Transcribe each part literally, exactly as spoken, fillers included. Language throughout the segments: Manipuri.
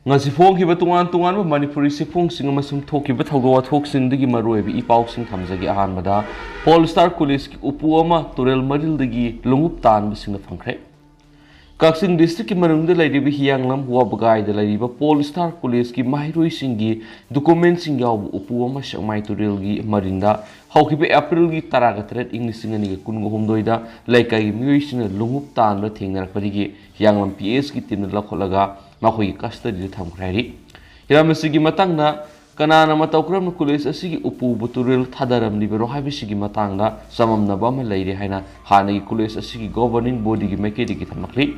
ꯉꯁꯤ ꯐꯣꯡꯈꯤꯕ ꯇꯣꯉꯥꯟ ꯇꯣꯉꯥꯟꯕ ꯃꯅꯤꯄꯨꯔꯤ ꯆꯦꯐꯣꯡꯁꯤꯡ ꯑꯃꯁꯨꯡ ꯊꯣꯛꯈꯤꯕ ꯊꯧꯗꯣꯛ ꯋꯥꯊꯣꯛꯁꯤꯡꯗꯒꯤ ꯃꯔꯨꯑꯣꯏꯕ ꯏ ꯄꯥꯎꯁꯤꯡ ꯊꯝꯖꯒꯦ꯫ ꯑꯍꯥꯟꯕꯗ, ꯄꯣꯜ ꯁ꯭ꯇꯥꯔ ꯀꯣꯂꯦꯖꯀꯤ ꯎꯄꯨ ꯑꯃ ꯇꯨꯔꯦꯜ ꯃꯔꯤꯜꯗꯒꯤ ꯂꯣꯡꯎꯞ ꯇꯥꯟꯕꯁꯤꯡꯅ ꯐꯪꯈ꯭ꯔꯦ꯫ ꯀꯛꯆꯤꯡ ꯗꯤꯁꯇ꯭ꯔꯤꯛꯀꯤ ꯃꯅꯨꯡꯗ ꯂꯩꯔꯤꯕ ꯍꯤꯌꯥꯡꯂꯝ ꯋꯥꯕꯒꯥꯏꯗ ꯂꯩꯔꯤꯕ ꯄꯣꯜ ꯁ꯭ꯇꯥꯔ ꯀꯣꯂꯦꯖꯀꯤ ꯃꯍꯩꯔꯣꯏꯁꯤꯡꯒꯤ ꯗꯣꯀꯨꯃꯦꯟꯁꯤꯡ ꯌꯥꯎꯕ ꯎꯄꯨ ꯑꯃ ꯁꯦꯛꯃꯥꯏ ꯇꯨꯔꯦꯜꯒꯤ ꯃꯔꯤꯟꯗ ꯍꯧꯈꯤꯕ ꯑꯦꯄ꯭ꯔꯤꯜꯒꯤ ꯇꯔꯥꯒ ꯇꯔꯦꯠ, ꯏꯪ ꯂꯤꯁꯤꯡ ꯑꯅꯤꯒ ꯀꯨꯟꯒ ꯍꯨꯝꯗꯣꯏꯗ ꯂꯩꯀꯥꯏꯒꯤ ꯃꯤꯑꯣꯏꯁꯤꯡꯅ ꯂꯣꯡꯎꯞ ꯇꯥꯟꯕ ꯊꯦꯡꯅꯔꯛꯄꯗꯒꯤ ꯍꯤꯌꯥꯡꯂꯝ ꯄꯤ ꯑꯦꯁꯀꯤ ꯇꯤꯝꯅ ꯂꯧꯈꯠꯂꯒ ꯃꯈꯣꯏꯒꯤ ꯀꯁꯇꯗꯤꯗ ꯊꯝꯈ꯭ꯔꯦ ꯍꯥꯏꯔꯤ꯫ ꯍꯤꯔꯝ ꯑꯁꯤꯒꯤ ꯃꯇꯥꯡꯗ ꯀꯅꯥꯅ ꯃꯇꯧ ꯀꯔꯝꯅ ꯀꯣꯂꯦꯖ ꯑꯁꯤꯒꯤ ꯎꯄꯨꯕꯨ ꯇꯨꯔꯦꯜ ꯊꯥꯗꯔꯝꯂꯤꯕꯅꯣ ꯍꯥꯏꯕꯁꯤꯒꯤ ꯃꯇꯥꯡꯗ ꯆꯃꯝꯅꯕ ꯑꯃ ꯂꯩꯔꯦ ꯍꯥꯏꯅ ꯍꯥꯟꯅꯒꯤ ꯀꯣꯂꯦꯖ ꯑꯁꯤꯒꯤ ꯒꯣꯚꯔꯅꯤꯡ ꯕꯣꯗꯤꯒꯤ ꯃꯥꯏꯀꯩꯗꯒꯤ ꯊꯝꯂꯛꯂꯤ꯫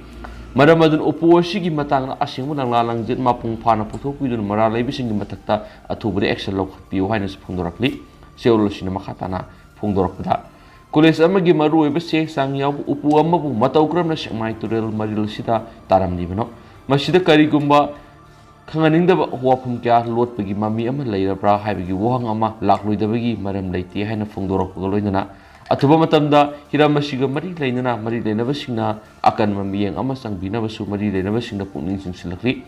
ꯃꯔꯝ ꯑꯗꯨꯅ ꯎꯄꯨ ꯑꯁꯤꯒꯤ ꯃꯇꯥꯡꯗ ꯑꯁꯦꯡꯕ ꯂꯪꯂꯥ ꯂꯪꯖꯦꯠ ꯃꯄꯨꯡ ꯐꯥꯅ ꯄꯨꯊꯣꯛꯄꯤꯗꯨꯅ ꯃꯔꯥꯜ ꯂꯩꯕꯁꯤꯡꯒꯤ ꯃꯊꯛꯇ ꯑꯊꯨꯕꯗ ꯑꯦꯛꯁꯟ ꯂꯧꯈꯠꯄꯤꯌꯨ ꯍꯥꯏꯅꯁꯨ ꯐꯣꯡꯗꯣꯔꯛꯂꯤ꯫ ꯆꯦꯔꯣꯜ ꯑꯁꯤꯅ ꯃꯈꯥ ꯇꯥꯅ ꯐꯣꯡꯗꯣꯔꯛꯄꯗ, ꯀꯣꯂꯦꯖ ꯑꯃꯒꯤ ꯃꯔꯨꯑꯣꯏꯕ ꯆꯦ ꯆꯥꯡ ꯌꯥꯎꯕ ꯎꯄꯨ ꯑꯃꯕꯨ ꯃꯇꯧ ꯀꯔꯝꯅ ꯁꯦꯛꯃꯥꯏ ꯇꯨꯔꯦꯜ ꯃꯔꯤꯜ ꯑꯁꯤꯗ ꯇꯥꯔꯝꯂꯤꯕꯅꯣ? ꯃꯁꯤꯗ ꯀꯔꯤꯒꯨꯝꯕ ꯈꯪꯍꯟꯅꯤꯡꯗꯕ ꯋꯥꯐꯝ ꯀꯌꯥ ꯂꯣꯠꯄꯒꯤ ꯃꯃꯤ ꯑꯃ ꯂꯩꯔꯕ꯭ꯔꯥ ꯍꯥꯏꯕꯒꯤ ꯋꯥꯍꯪ ꯑꯃ ꯂꯥꯛꯂꯣꯏꯗꯕꯒꯤ ꯃꯔꯝ ꯂꯩꯇꯦ ꯍꯥꯏꯅ ꯐꯣꯡꯗꯣꯔꯛꯄꯒ ꯂꯣꯏꯅꯅ, ꯑꯊꯨꯕ ꯃꯇꯝꯗ ꯍꯤꯔꯝ ꯑꯁꯤꯒ ꯃꯔꯤ ꯂꯩꯅꯅ ꯃꯔꯤ ꯂꯩꯅꯕꯁꯤꯡꯅ ꯑꯀꯟꯕ ꯃꯤꯠꯌꯦꯡ ꯑꯃ ꯆꯪꯕꯤꯅꯕꯁꯨ ꯃꯔꯤ ꯂꯩꯅꯕꯁꯤꯡꯗ ꯄꯨꯛꯅꯤꯡ ꯆꯤꯡꯁꯤꯜꯂꯛꯂꯤ꯫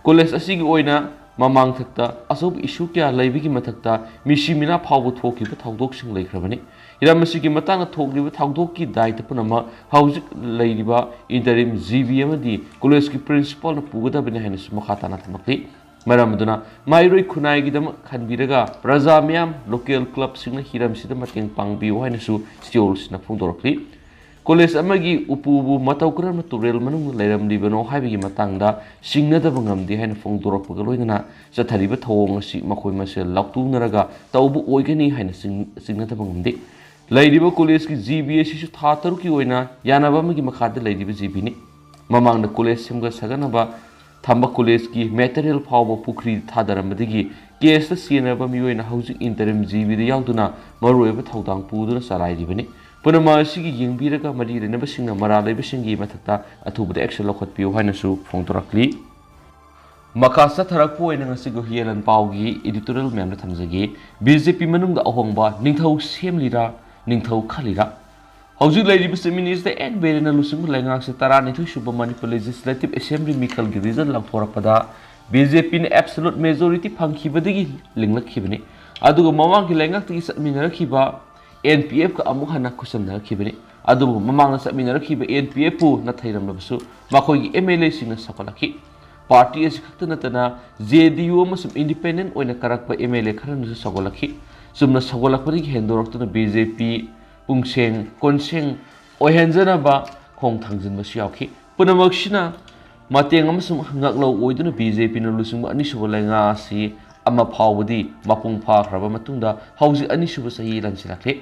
ꯀꯣꯂꯦꯖ ꯑꯁꯤꯒꯤ ꯑꯣꯏꯅ ꯃꯃꯥꯡꯊꯛꯇ ꯑꯆꯧꯕ ꯏꯁꯨ ꯀꯌꯥ ꯂꯩꯕꯒꯤ ꯃꯊꯛꯇ ꯃꯤꯁꯤ ꯃꯤꯅꯥ ꯐꯥꯎꯕ ꯊꯣꯛꯈꯤꯕ ꯊꯧꯗꯣꯛꯁꯤꯡ ꯂꯩꯈ꯭ꯔꯕꯅꯤ꯫ ꯍꯤꯔꯝ ꯑꯁꯤꯒꯤ ꯃꯇꯥꯡꯗ ꯊꯣꯛꯂꯤꯕ ꯊꯧꯗꯣꯛꯀꯤ ꯗꯥꯏꯇ ꯄꯨꯝꯅꯃꯛ ꯍꯧꯖꯤꯛ ꯂꯩꯔꯤꯕ ꯏꯟꯇꯔꯤꯝ ꯖꯤ ꯕꯤ ꯑꯃꯗꯤ ꯀꯣꯂꯦꯖꯀꯤ ꯄ꯭ꯔꯤꯟꯁꯤꯄꯥꯜꯅ ꯄꯨꯒꯗꯕꯅꯤ ꯍꯥꯏꯅꯁꯨ ꯃꯈꯥ ꯇꯥꯅ ꯊꯝꯂꯛꯂꯤ꯫ ꯃꯔꯝ ꯑꯗꯨꯅ ꯃꯍꯩꯔꯣꯏ ꯈꯨꯟꯅꯥꯏꯒꯤꯗꯃꯛ ꯈꯟꯕꯤꯔꯒ ꯄ꯭ꯔꯖꯥ ꯃꯤꯌꯥꯝ, ꯂꯣꯀꯦꯜ ꯀ꯭ꯂꯕꯁꯤꯡꯅ ꯍꯤꯔꯝꯁꯤꯗ ꯃꯇꯦꯡ ꯄꯥꯡꯕꯤꯌꯨ ꯍꯥꯏꯅꯁꯨ ꯆꯦꯔꯣꯜꯁꯤꯅ ꯐꯣꯡꯗꯣꯔꯛꯂꯤ꯫ ꯀꯣꯂꯦꯖ ꯑꯃꯒꯤ ꯎꯄꯨꯕꯨ ꯃꯇꯧ ꯀꯔꯝꯅ ꯇꯨꯔꯦꯜ ꯃꯅꯨꯡꯗ ꯂꯩꯔꯝꯂꯤꯕꯅꯣ ꯍꯥꯏꯕꯒꯤ ꯃꯇꯥꯡꯗ ꯆꯤꯡꯅꯗꯕ ꯉꯝꯗꯦ ꯍꯥꯏꯅ ꯐꯣꯡꯗꯣꯔꯛꯄꯒ ꯂꯣꯏꯅꯅ ꯆꯠꯊꯔꯤꯕ ꯊꯧꯑꯣꯡ ꯑꯁꯤ ꯃꯈꯣꯏ ꯃꯁꯦꯜ ꯂꯥꯎꯊꯣꯛꯅꯔꯒ ꯇꯧꯕ ꯑꯣꯏꯒꯅꯤ ꯍꯥꯏꯅ ꯆꯤꯡ-, ꯆꯤꯡꯅꯗꯕ ꯉꯝꯗꯦ꯫ ꯂꯩꯔꯤꯕ ꯀꯣꯂꯦꯖꯀꯤ ꯖꯤ ꯕꯤ ꯑꯁꯤꯁꯨ ꯊꯥ ꯇꯔꯨꯛꯀꯤ ꯑꯣꯏꯅ ꯌꯥꯅꯕ ꯑꯃꯒꯤ ꯃꯈꯥꯗ ꯂꯩꯔꯤꯕ ꯖꯤ ꯕꯤꯅꯤ꯫ ꯃꯃꯥꯡꯗ ꯀꯣꯂꯦꯖ ꯁꯦꯝꯒꯠ ꯁꯥꯒꯠꯅꯕ ꯊꯝꯕ ꯀꯣꯂꯦꯖꯀꯤ ꯃꯦꯇꯔꯤꯌꯦꯜ ꯐꯥꯎꯕ ꯄꯨꯈ꯭ꯔꯤꯗ ꯊꯥꯗꯔꯝꯕꯗꯒꯤ ꯀꯦꯁꯇ ꯆꯦꯟꯅꯕ ꯃꯤꯑꯣꯏꯅ ꯍꯧꯖꯤꯛ ꯏꯟꯇꯔꯤꯝ ꯖꯤ ꯕꯤꯗ ꯌꯥꯎꯗꯨꯅ ꯃꯔꯨꯑꯣꯏꯕ ꯊꯧꯗꯥꯡ ꯄꯨꯗꯨꯅ ꯆꯂꯥꯏꯔꯤꯕꯅꯤ꯫ ꯄꯨꯝꯅꯃꯛ ꯑꯁꯤꯒꯤ ꯌꯦꯡꯕꯤꯔꯒ ꯃꯔꯤ ꯂꯩꯅꯕꯁꯤꯡꯅ ꯃꯔꯥꯜ ꯂꯩꯕꯁꯤꯡꯒꯤ ꯃꯊꯛꯇ ꯑꯊꯨꯕꯗ ꯑꯦꯛꯁꯟ ꯂꯧꯈꯠꯄꯤꯌꯨ ꯍꯥꯏꯅꯁꯨ ꯐꯣꯡꯗꯣꯔꯛꯂꯤ꯫ ꯃꯈꯥ ꯆꯠꯊꯔꯛꯄ ꯑꯣꯏꯅ ꯉꯁꯤꯒꯤ ꯍꯨꯌꯦꯟ ꯂꯥꯟꯄꯥꯎꯒꯤ editorial ꯃꯌꯥꯝꯗ ꯊꯝꯖꯒꯦ꯫ ꯕꯤ ꯖꯦ ꯄꯤ ꯃꯅꯨꯡꯗ ꯑꯍꯣꯡꯕ, ꯅꯤꯡꯊꯧ ꯁꯦꯝꯂꯤꯔꯥ, ꯅꯤꯡꯊꯧ ꯈꯜꯂꯤꯔꯥ? ꯍꯧꯖꯤꯛ ꯂꯩꯔꯤꯕ Chief Minister ꯑꯦꯟ ꯕꯤꯔꯦꯟꯅ ꯂꯨꯆꯤꯡꯕ ꯂꯩꯉꯥꯛꯁꯦ ꯇꯔꯥꯅꯤꯊꯣꯏ ꯁꯨꯕ ꯃꯅꯤꯄꯨꯔ Legislative Assembly ꯃꯤꯈꯜꯒꯤ result ꯂꯥꯎꯊꯣꯔꯛꯄꯗ BJPꯅ absolute majority ꯐꯪꯈꯤꯕꯗꯒꯤ ꯂꯤꯡꯂꯛꯈꯤꯕꯅꯤ꯫ ꯑꯗꯨꯒ ꯃꯃꯥꯡꯒꯤ ꯂꯩꯉꯥꯛꯇꯒꯤ ꯆꯠꯃꯤꯟꯅꯔꯛꯈꯤꯕ NPFꯀ ꯑꯃꯨꯛ ꯍꯟꯅ ꯈꯨꯠꯁꯝꯅꯔꯛꯈꯤꯕꯅꯤ꯫ ꯑꯗꯨꯕꯨ ꯃꯃꯥꯡꯗ ꯆꯠꯃꯤꯟꯅꯔꯛꯈꯤꯕ NPFꯄꯨ ꯅꯥꯊꯩꯔꯝꯂꯕꯁꯨ ꯃꯈꯣꯏꯒꯤ MLAꯁꯤꯡꯅ ꯁꯧꯒꯠꯂꯛꯈꯤ꯫ Party ꯑꯁꯤ ꯈꯛꯇ ꯅꯠꯇꯅ JDU ꯑꯃꯁꯨꯡ independent ꯑꯣꯏꯅ ꯀꯥꯔꯛꯄ MLA ꯈꯔꯅꯁꯨ ꯁꯧꯒꯠꯂꯛꯈꯤ꯫ ꯆꯨꯝꯅ ꯁꯧꯒꯠꯂꯛꯄꯗꯒꯤ ꯍꯦꯟꯗꯣꯔꯛꯇꯨꯅ BJP ꯄꯨꯡꯁꯦꯡ ꯀꯣꯟꯁꯦꯡ ꯑꯣꯏꯍꯟꯖꯅꯕ ꯈꯣꯡ ꯊꯥꯡꯖꯤꯟꯕꯁꯨ ꯌꯥꯎꯈꯤ꯫ ꯄꯨꯝꯅꯃꯛꯁꯤꯅ ꯃꯇꯦꯡ ꯑꯃꯁꯨꯡ ꯉꯥꯛꯂꯧ ꯑꯣꯏꯗꯨꯅ BJPꯅ ꯂꯨꯆꯤꯡꯕ ꯑꯅꯤꯁꯨꯕ ꯂꯩꯉꯥꯛ ꯑꯁꯤ ꯑꯃ ꯐꯥꯎꯕꯗꯤ ꯃꯄꯨꯡ ꯐꯥꯈ꯭ꯔꯕ ꯃꯇꯨꯡꯗ ꯍꯧꯖꯤꯛ ꯑꯅꯤꯁꯨꯕ ꯆꯍꯤ ꯂꯥꯟꯁꯤꯜꯂꯛꯂꯦ꯫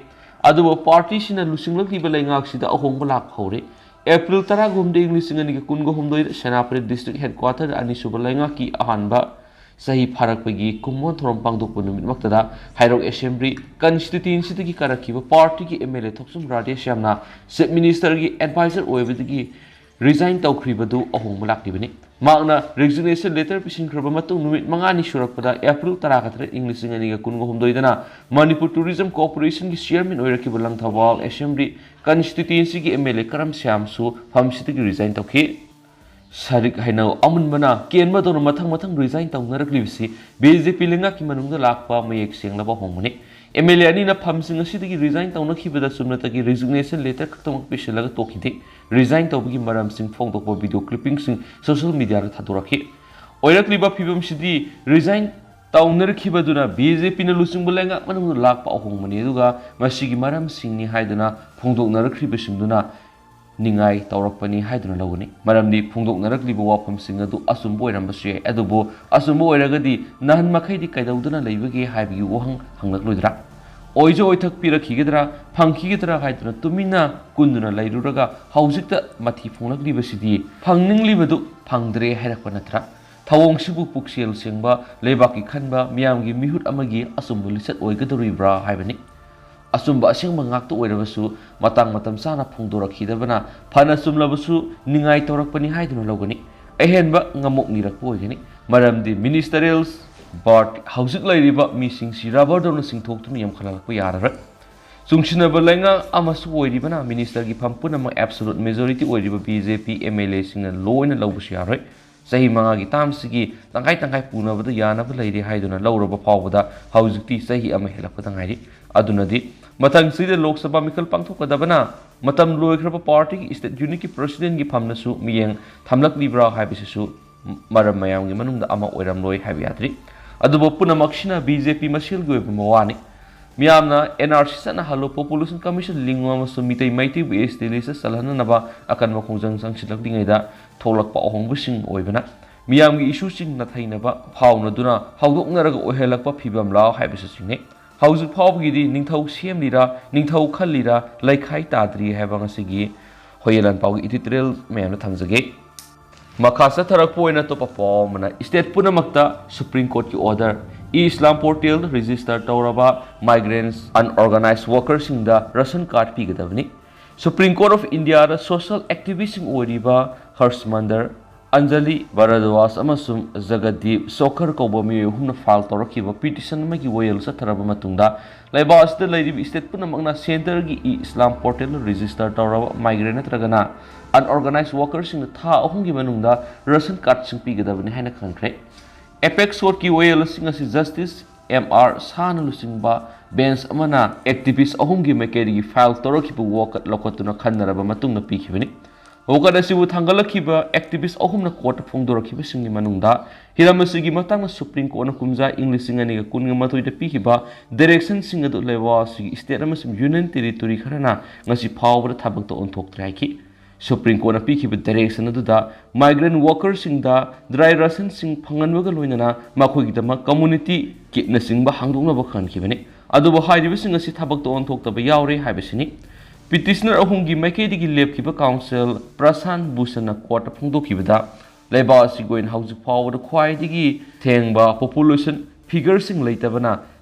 ꯑꯗꯨꯕꯨ partyꯁꯤꯅ ꯂꯨꯆꯤꯡꯂꯛꯂꯤꯕ ꯂꯩꯉꯥꯛꯁꯤꯗ ꯑꯍꯣꯡꯕ ꯂꯥꯛꯄ ꯍꯧꯔꯦ꯫ April ꯇꯔꯥꯍꯨꯝꯗꯣꯏ, ꯏꯪ ꯂꯤꯁꯤꯡ ꯑꯅꯤꯒ ꯀꯨꯟꯒ ꯍꯨꯝꯗꯣꯏꯗ ꯁꯦꯅꯥꯄꯇꯤ district headquarterꯗ ꯑꯅꯤꯁꯨꯕ ꯂꯩꯉꯥꯛꯀꯤ ꯑꯍꯥꯟꯕ ꯆꯍꯤ ꯐꯥꯔꯛꯄꯒꯤ ꯀꯨꯝꯑꯣꯟ ꯊꯧꯔꯝ ꯄꯥꯡꯊꯣꯛꯄ ꯅꯨꯃꯤꯠꯃꯛꯇꯗ ꯍꯩꯔꯣꯛ Assembly constituencyꯗꯒꯤ ꯀꯥꯔꯛꯈꯤꯕ partyꯒꯤ MLA ꯊꯣꯛꯆꯣꯝ ꯔꯥꯙꯦꯁ꯭ꯌꯥꯝꯅ Chief Ministerꯒꯤ advisor ꯑꯣꯏꯕꯗꯒꯤ resign ꯇꯧꯈ꯭ꯔꯤꯕꯗꯨ ꯑꯍꯣꯡꯕ ꯂꯥꯛꯂꯤꯕꯅꯤ꯫ ꯃꯍꯥꯛꯅ resignation letter ꯄꯤꯁꯤꯟꯈ꯭ꯔꯕ ꯃꯇꯨꯡ ꯅꯨꯃꯤꯠ ꯃꯉꯥꯅꯤ ꯁꯨꯔꯛꯄꯗ April ꯇꯔꯥꯒ ꯇꯔꯦꯠ, ꯏꯪ ꯂꯤꯁꯤꯡ ꯑꯅꯤꯒ ꯀꯨꯟꯒ ꯍꯨꯝꯗꯣꯏꯗꯅ Manipur Tourism Corporationꯒꯤ chairman ꯑꯣꯏꯔꯛꯈꯤꯕ Langthabal Assembly constituencyꯒꯤ MLA ꯀꯔꯝ ꯁ꯭ꯌꯥꯝꯁꯨ ꯐꯝꯁꯤꯗꯒꯤ resign ꯇꯧꯈꯤ꯫ ꯁꯔꯤꯛ ꯍꯩꯅꯧ ꯑꯃꯨꯟꯕꯅ ꯀꯦꯟꯕꯗꯧꯅ ꯃꯊꯪ ꯃꯊꯪ resign ꯇꯧꯅꯔꯛꯂꯤꯕꯁꯤ BJP ꯂꯩꯉꯥꯛꯀꯤ ꯃꯅꯨꯡꯗ ꯂꯥꯛꯄ ꯃꯌꯦꯛ ꯁꯦꯡꯂꯕ ꯑꯍꯣꯡꯕꯅꯤ꯫ MLA ꯑꯅꯤꯅ ꯐꯝꯁꯤꯡ ꯑꯁꯤꯗꯒꯤ resign ꯇꯧꯅꯈꯤꯕꯗ ꯆꯨꯝꯅꯇꯒꯤ resignation letter ꯈꯛꯇꯃꯛ ꯄꯤꯁꯤꯜꯂꯒ ꯇꯣꯛꯈꯤꯗꯦ꯫ Resign ꯇꯧꯕꯒꯤ ꯃꯔꯝꯁꯤꯡ ꯐꯣꯡꯗꯣꯛꯄ video clippingꯁꯤꯡ social mediaꯗ ꯊꯥꯗꯣꯔꯛꯈꯤ꯫ ꯑꯣꯏꯔꯛꯂꯤꯕ ꯐꯤꯕꯝꯁꯤꯗꯤ resign ꯇꯧꯅꯔꯛꯈꯤꯕꯗꯨꯅ BJPꯅ ꯂꯨꯆꯤꯡꯕ ꯂꯩꯉꯥꯛ ꯃꯅꯨꯡꯗ ꯂꯥꯛꯄ ꯑꯍꯣꯡꯕꯅꯤ, ꯑꯗꯨꯒ ꯃꯁꯤꯒꯤ ꯃꯔꯝꯁꯤꯡꯅꯤ ꯍꯥꯏꯗꯨꯅ ꯐꯣꯡꯗꯣꯛꯅꯔꯛꯈꯤꯕꯁꯤꯡꯗꯨꯅ ꯅꯤꯡꯉꯥꯏ ꯇꯧꯔꯛꯄꯅꯤ ꯍꯥꯏꯗꯨꯅ ꯂꯧꯒꯅꯤ꯫ ꯃꯔꯝꯗꯤ ꯐꯣꯡꯗꯣꯛꯅꯔꯛꯂꯤꯕ ꯋꯥꯐꯝꯁꯤꯡ ꯑꯗꯨ ꯑꯆꯨꯝꯕ ꯑꯣꯏꯔꯝꯕꯁꯨ ꯌꯥꯏ꯫ ꯑꯗꯨꯕꯨ ꯑꯆꯨꯝꯕ ꯑꯣꯏꯔꯒꯗꯤ ꯅꯍꯥꯟ ꯃꯈꯩꯗꯤ ꯀꯩꯗꯧꯗꯨꯅ ꯂꯩꯕꯒꯦ ꯍꯥꯏꯕꯒꯤ ꯋꯥꯍꯪ ꯍꯪꯂꯛꯂꯣꯏꯗ꯭ꯔꯥ? ꯑꯣꯏꯖ ꯑꯣꯏꯊꯛ ꯄꯤꯔꯛꯈꯤꯒꯗ꯭ꯔꯥ, ꯐꯪꯈꯤꯒꯗ꯭ꯔꯥ ꯍꯥꯏꯗꯨꯅ ꯇꯨꯃꯤꯟꯅ ꯀꯨꯟꯗꯨꯅ ꯂꯩꯔꯨꯔꯒ ꯍꯧꯖꯤꯛꯇ ꯃꯊꯤ ꯐꯣꯡꯂꯛꯂꯤꯕꯁꯤꯗꯤ ꯐꯪꯅꯤꯡꯂꯤꯕꯗꯨ ꯐꯪꯗ꯭ꯔꯦ ꯍꯥꯏꯔꯛꯄ ꯅꯠꯇ꯭ꯔꯥ? ꯊꯧꯑꯣꯡꯁꯤꯕꯨ ꯄꯨꯛꯆꯦꯜ ꯁꯦꯡꯕ, ꯂꯩꯕꯥꯛꯀꯤ ꯈꯟꯕ, ꯃꯤꯌꯥꯝꯒꯤ ꯃꯤꯍꯨꯠ ꯑꯃꯒꯤ ꯑꯆꯨꯝꯕ ꯂꯤꯆꯠ ꯑꯣꯏꯒꯗꯧꯔꯤꯕ꯭ꯔꯥ ꯍꯥꯏꯕꯅꯤ꯫ ꯑꯆꯨꯝꯕ ꯑꯁꯦꯡꯕ ꯉꯥꯛꯇ ꯑꯣꯏꯔꯕꯁꯨ ꯃꯇꯥꯡ ꯃꯇꯝ ꯆꯥꯅ ꯐꯣꯡꯗꯣꯔꯛꯈꯤꯗꯕꯅ ꯐꯅ ꯆꯨꯝꯂꯕꯁꯨ ꯅꯤꯡꯉꯥꯏ ꯇꯧꯔꯛꯄꯅꯤ ꯍꯥꯏꯗꯨꯅ ꯂꯧꯒꯅꯤ꯫ ꯑꯍꯦꯟꯕ ꯉꯝꯃꯣꯛꯅꯤꯔꯛꯄ ꯑꯣꯏꯒꯅꯤ꯫ ꯃꯔꯝꯗꯤ ministerial bird ꯍꯧꯖꯤꯛ ꯂꯩꯔꯤꯕ ꯃꯤꯁꯤꯡꯁꯤ rubberꯗꯧꯅ ꯆꯤꯡꯊꯣꯛꯇꯨꯅ ꯌꯥꯝꯈꯠꯂꯛꯄ ꯌꯥꯔꯔꯣꯏ꯫ ꯆꯨꯡꯁꯤꯟꯅꯕ ꯂꯩꯉꯥꯛ ꯑꯃꯁꯨ ꯑꯣꯏꯔꯤꯕꯅ ꯃꯤꯅꯤꯁꯇꯔꯒꯤ ꯐꯝ ꯄꯨꯝꯅꯃꯛ ꯑꯦꯕꯁꯣꯂꯨꯠ ꯃꯦꯖꯣꯔꯤꯇꯤ ꯑꯣꯏꯔꯤꯕ B J P M L ꯑꯦꯁꯤꯡꯅ ꯂꯣꯏꯅ ꯂꯧꯕꯁꯨ ꯌꯥꯔꯣꯏ꯫ ꯆꯍꯤ ꯃꯉꯥꯒꯤ ꯇꯥꯔꯝꯁꯤꯒꯤ ꯇꯪꯈꯥꯏ ꯇꯪꯈꯥꯏ ꯄꯨꯅꯕꯗ ꯌꯥꯅꯕ ꯂꯩꯔꯦ ꯍꯥꯏꯗꯨꯅ ꯂꯧꯔꯕ ꯐꯥꯎꯕꯗ ꯍꯧꯖꯤꯛꯇꯤ ꯆꯍꯤ ꯑꯃ ꯍꯦꯜꯂꯛꯄꯗ ꯉꯥꯏꯔꯤ꯫ ꯑꯗꯨꯅꯗꯤ ꯃꯊꯪꯁꯤꯗ ꯂꯣꯛ ꯁꯚꯥ ꯃꯤꯈꯜ ꯄꯥꯡꯊꯣꯛꯀꯗꯕꯅ ꯃꯇꯝ ꯂꯣꯏꯈ꯭ꯔꯕ ꯄꯥꯔꯇꯤꯒꯤ ꯏꯁꯇꯦꯠ ꯌꯨꯅꯤꯠꯀꯤ ꯄ꯭ꯔꯁꯤꯗꯦꯟꯒꯤ ꯐꯝꯅꯁꯨ ꯃꯤꯠꯌꯦꯡ ꯊꯝꯂꯛꯂꯤꯕ꯭ꯔꯥ ꯍꯥꯏꯕꯁꯤꯁꯨ ꯃꯔꯝ ꯃꯌꯥꯝꯒꯤ ꯃꯅꯨꯡꯗ ꯑꯃ ꯑꯣꯏꯔꯝꯂꯣꯏ ꯍꯥꯏꯕ ꯌꯥꯗ꯭ꯔꯤ꯫ ꯑꯗꯨꯕꯨ ꯄꯨꯝꯅꯃꯛꯁꯤꯅ ꯕꯤ ꯖꯦ ꯄꯤ ꯃꯁꯦꯜꯒꯤ ꯑꯣꯏꯕ ꯃꯋꯥꯅꯤ꯫ ꯃꯤꯌꯥꯝꯅ and R C ꯆꯠꯅꯍꯜꯂꯨ, population commission ꯂꯤꯡꯉꯨ ꯑꯃꯁꯨꯡ ꯃꯤꯇꯩ ꯃꯩꯇꯩꯕꯨ ꯑꯦꯁ ꯇꯤ ꯂꯤꯁꯇ ꯆꯜꯍꯟꯅꯅꯕ ꯑꯀꯟꯕ ꯈꯣꯡꯖꯪ ꯆꯪꯁꯤꯜꯂꯛꯂꯤꯉꯩꯗ ꯊꯣꯛꯂꯛꯄ ꯑꯍꯣꯡꯕꯁꯤꯡ ꯑꯣꯏꯕꯅ ꯃꯤꯌꯥꯝꯒꯤ ꯏꯁꯨꯁꯤꯡ ꯅꯥꯊꯩꯅꯕ ꯐꯥꯎꯅꯗꯨꯅ ꯍꯧꯗꯣꯛꯅꯔꯒ ꯑꯣꯏꯍꯜꯂꯛꯄ ꯐꯤꯕꯝ ꯂꯥꯎ ꯍꯥꯏꯕꯁꯨ ꯆꯤꯡꯅꯩ꯫ ꯍꯧꯖꯤꯛ ꯐꯥꯎꯕꯒꯤꯗꯤ ꯅꯤꯡꯊꯧ ꯁꯦꯝꯂꯤꯔꯥ, ꯅꯤꯡꯊꯧ ꯈꯜꯂꯤꯔꯥ ꯂꯩꯈꯥꯏ ꯇꯥꯗ꯭ꯔꯤ ꯍꯥꯏꯕ ꯉꯁꯤꯒꯤ ꯍꯣꯌꯦꯜ ꯂꯥꯟꯄꯥꯎꯒꯤ ꯏꯗꯤꯇꯣꯔꯤꯌꯦꯜ ꯃꯌꯥꯝꯗ ꯊꯝꯖꯒꯦ꯫ ꯃꯈꯥ ꯆꯠꯊꯔꯛꯄ ꯑꯣꯏꯅ ꯑꯇꯣꯞꯄ ꯄꯥꯎ ꯑꯃꯅ, ꯏꯁꯇꯦꯠ ꯄꯨꯝꯅꯃꯛꯇ ꯁꯨꯄ꯭ꯔꯤꯝ ꯀꯣꯔꯠꯀꯤ ꯑꯣꯔꯗꯔ꯫ ꯏ ꯏꯁꯂꯥꯝ ꯄꯣꯔꯇꯦꯜ ꯔꯦꯖꯤꯁꯇꯔ ꯇꯧꯔꯕ ꯃꯥꯏꯒ꯭ꯔꯦꯟꯁ ꯑꯟꯑꯣꯔꯒꯅꯥꯏꯖ ꯋꯥꯔꯀꯔꯁꯤꯡꯗ ꯔꯦꯁꯟ ꯀꯥꯔꯗ ꯄꯤꯒꯗꯕꯅꯤ꯫ ꯁꯨꯄ꯭ꯔꯤꯝ ꯀꯣꯔꯠ ꯑꯣꯐ ꯏꯟꯗꯤꯌꯥꯗ ꯁꯣꯁꯤꯌꯦꯜ ꯑꯦꯛꯇꯤꯚꯤꯁꯁꯤꯡ ꯑꯣꯏꯔꯤꯕ ꯍꯔꯁꯃꯟꯗꯔ, ꯑꯟꯖꯂꯤ ꯚꯥꯔꯗ꯭ꯋꯥꯖ ꯑꯃꯁꯨꯡ ꯖꯒꯗꯤꯞ ꯁꯣꯈꯔ ꯀꯧꯕ ꯃꯤꯑꯣꯏ ꯑꯍꯨꯝꯅ ꯐꯥꯏꯜ ꯇꯧꯔꯛꯈꯤꯕ ꯄꯤꯇꯤꯁꯟ ꯑꯃꯒꯤ ꯋꯥꯌꯦꯜ ꯆꯠꯊꯔꯕ ꯃꯇꯨꯡꯗ, ꯂꯩꯕꯥꯛ ꯑꯁꯤꯗ ꯂꯩꯔꯤꯕ ꯏꯁꯇꯦꯠ ꯄꯨꯝꯅꯃꯛꯅ ꯁꯦꯟꯇꯔꯒꯤ ꯏ ꯏꯁꯂꯥꯝ ꯄꯣꯔꯇꯦꯜꯗ ꯔꯦꯖꯤꯁꯇꯔ ꯇꯧꯔꯕ ꯃꯥꯏꯒ꯭ꯔꯦꯟ ꯅꯠꯇ꯭ꯔꯒꯅ ꯑꯟꯑꯣꯔꯒꯅꯥꯏꯖ ꯋꯥꯔꯀꯔꯁꯤꯡꯗ ꯊꯥ ꯑꯍꯨꯝꯒꯤ ꯃꯅꯨꯡꯗ ꯔꯦꯁꯟ ꯀꯥꯔꯗꯁꯤꯡ ꯄꯤꯒꯗꯕꯅꯤ ꯍꯥꯏꯅ ꯈꯪꯈ꯭ꯔꯦ꯫ ꯑꯦꯄꯦꯛꯁ ꯀꯣꯔꯠꯀꯤ ꯋꯥꯌꯦꯜ ꯑꯁꯤꯡ ꯑꯁꯤ ꯖꯁꯇꯤꯁ ꯑꯦꯝ ꯑꯥꯔ ꯁꯥꯍꯅ ꯂꯨꯆꯤꯡꯕ ꯕꯦꯟꯆ ꯑꯃꯅ ꯑꯦꯛꯇꯤꯚꯤꯁ ꯑꯍꯨꯝꯒꯤ ꯃꯥꯏꯀꯩꯗꯒꯤ ꯐꯥꯏꯜ ꯇꯧꯔꯛꯈꯤꯕ ꯋꯥꯀꯠ ꯂꯧꯈꯠꯇꯨꯅ ꯈꯟꯅꯔꯕ ꯃꯇꯨꯡꯗ ꯄꯤꯈꯤꯕꯅꯤ꯫ ꯋꯥꯀꯠ ꯑꯁꯤꯕꯨ ꯊꯥꯡꯒꯠꯂꯛꯈꯤꯕ ꯑꯦꯛꯇꯤꯚꯤꯁ ꯑꯍꯨꯝꯅ ꯀꯣꯔꯠꯇ ꯐꯣꯡꯗꯣꯔꯛꯈꯤꯕꯁꯤꯡꯒꯤ ꯃꯅꯨꯡꯗ ꯍꯤꯔꯝ ꯑꯁꯤꯒꯤ ꯃꯇꯥꯡꯗ ꯁꯨꯄ꯭ꯔꯤꯝ ꯀꯣꯔꯠꯅ ꯀꯨꯝꯖꯥ ꯏꯪ ꯂꯤꯁꯤꯡ ꯑꯅꯤꯒ ꯀꯨꯟꯒ ꯃꯥꯊꯣꯏꯗ ꯄꯤꯈꯤꯕ ꯗꯥꯏꯔꯦꯛꯁꯟꯁꯤꯡ ꯑꯗꯨ ꯂꯩꯕꯥꯛ ꯑꯁꯤꯒꯤ ꯏꯁꯇꯦꯠ ꯑꯃꯁꯨꯡ ꯌꯨꯅꯤꯌꯟ ꯇꯦꯔꯤꯇꯣꯔꯤ ꯈꯔꯅ ꯉꯁꯤ ꯐꯥꯎꯕꯗ ꯊꯕꯛꯇ ꯑꯣꯟꯊꯣꯛꯇ꯭ꯔꯤ ꯍꯥꯏꯈꯤ꯫ ꯁꯨꯄ꯭ꯔꯤꯝ ꯀꯣꯔꯠꯅ ꯄꯤꯈꯤꯕ ꯗꯥꯏꯔꯦꯛꯁꯟ ꯑꯗꯨꯗ ꯃꯥꯏꯒ꯭ꯔꯦꯟ ꯋꯥꯔꯀꯔꯁꯤꯡꯗ ꯗ꯭ꯔꯥꯏ ꯔꯦꯁꯟꯁꯤꯡ ꯐꯪꯍꯟꯕꯒ ꯂꯣꯏꯅꯅ ꯃꯈꯣꯏꯒꯤꯗꯃꯛ ꯀꯝꯃꯨꯅꯤꯇꯤ ꯀꯤꯠꯅꯆꯤꯡꯕ ꯍꯥꯡꯗꯣꯛꯅꯕ ꯈꯪꯍꯟꯈꯤꯕꯅꯤ꯫ ꯑꯗꯨꯕꯨ ꯍꯥꯏꯔꯤꯕꯁꯤꯡ ꯑꯁꯤ ꯊꯕꯛꯇ ꯑꯣꯟꯊꯣꯛꯇꯕ ꯌꯥꯎꯔꯦ ꯍꯥꯏꯕꯁꯤꯅꯤ꯫ ꯄꯤꯇꯤꯁꯅꯔ ꯑꯍꯨꯝꯒꯤ ꯃꯥꯏꯀꯩꯗꯒꯤ ꯂꯦꯞꯈꯤꯕ ꯀꯥꯎꯟꯁꯤꯜ ꯄ꯭ꯔꯁꯥꯟ ꯚꯨꯁꯟꯅ ꯀꯣꯔꯠꯇ ꯐꯣꯡꯗꯣꯛꯈꯤꯕꯗ, ꯂꯩꯕꯥꯛ ꯑꯁꯤꯒꯤ ꯑꯣꯏꯅ ꯍꯧꯖꯤꯛ ꯐꯥꯎꯕꯗ ꯈ꯭ꯋꯥꯏꯗꯒꯤ ꯊꯦꯡꯕ ꯄꯣꯄꯨꯂꯦꯁꯟ ꯐꯤꯒꯔꯁꯤꯡ ꯂꯩꯇꯕꯅ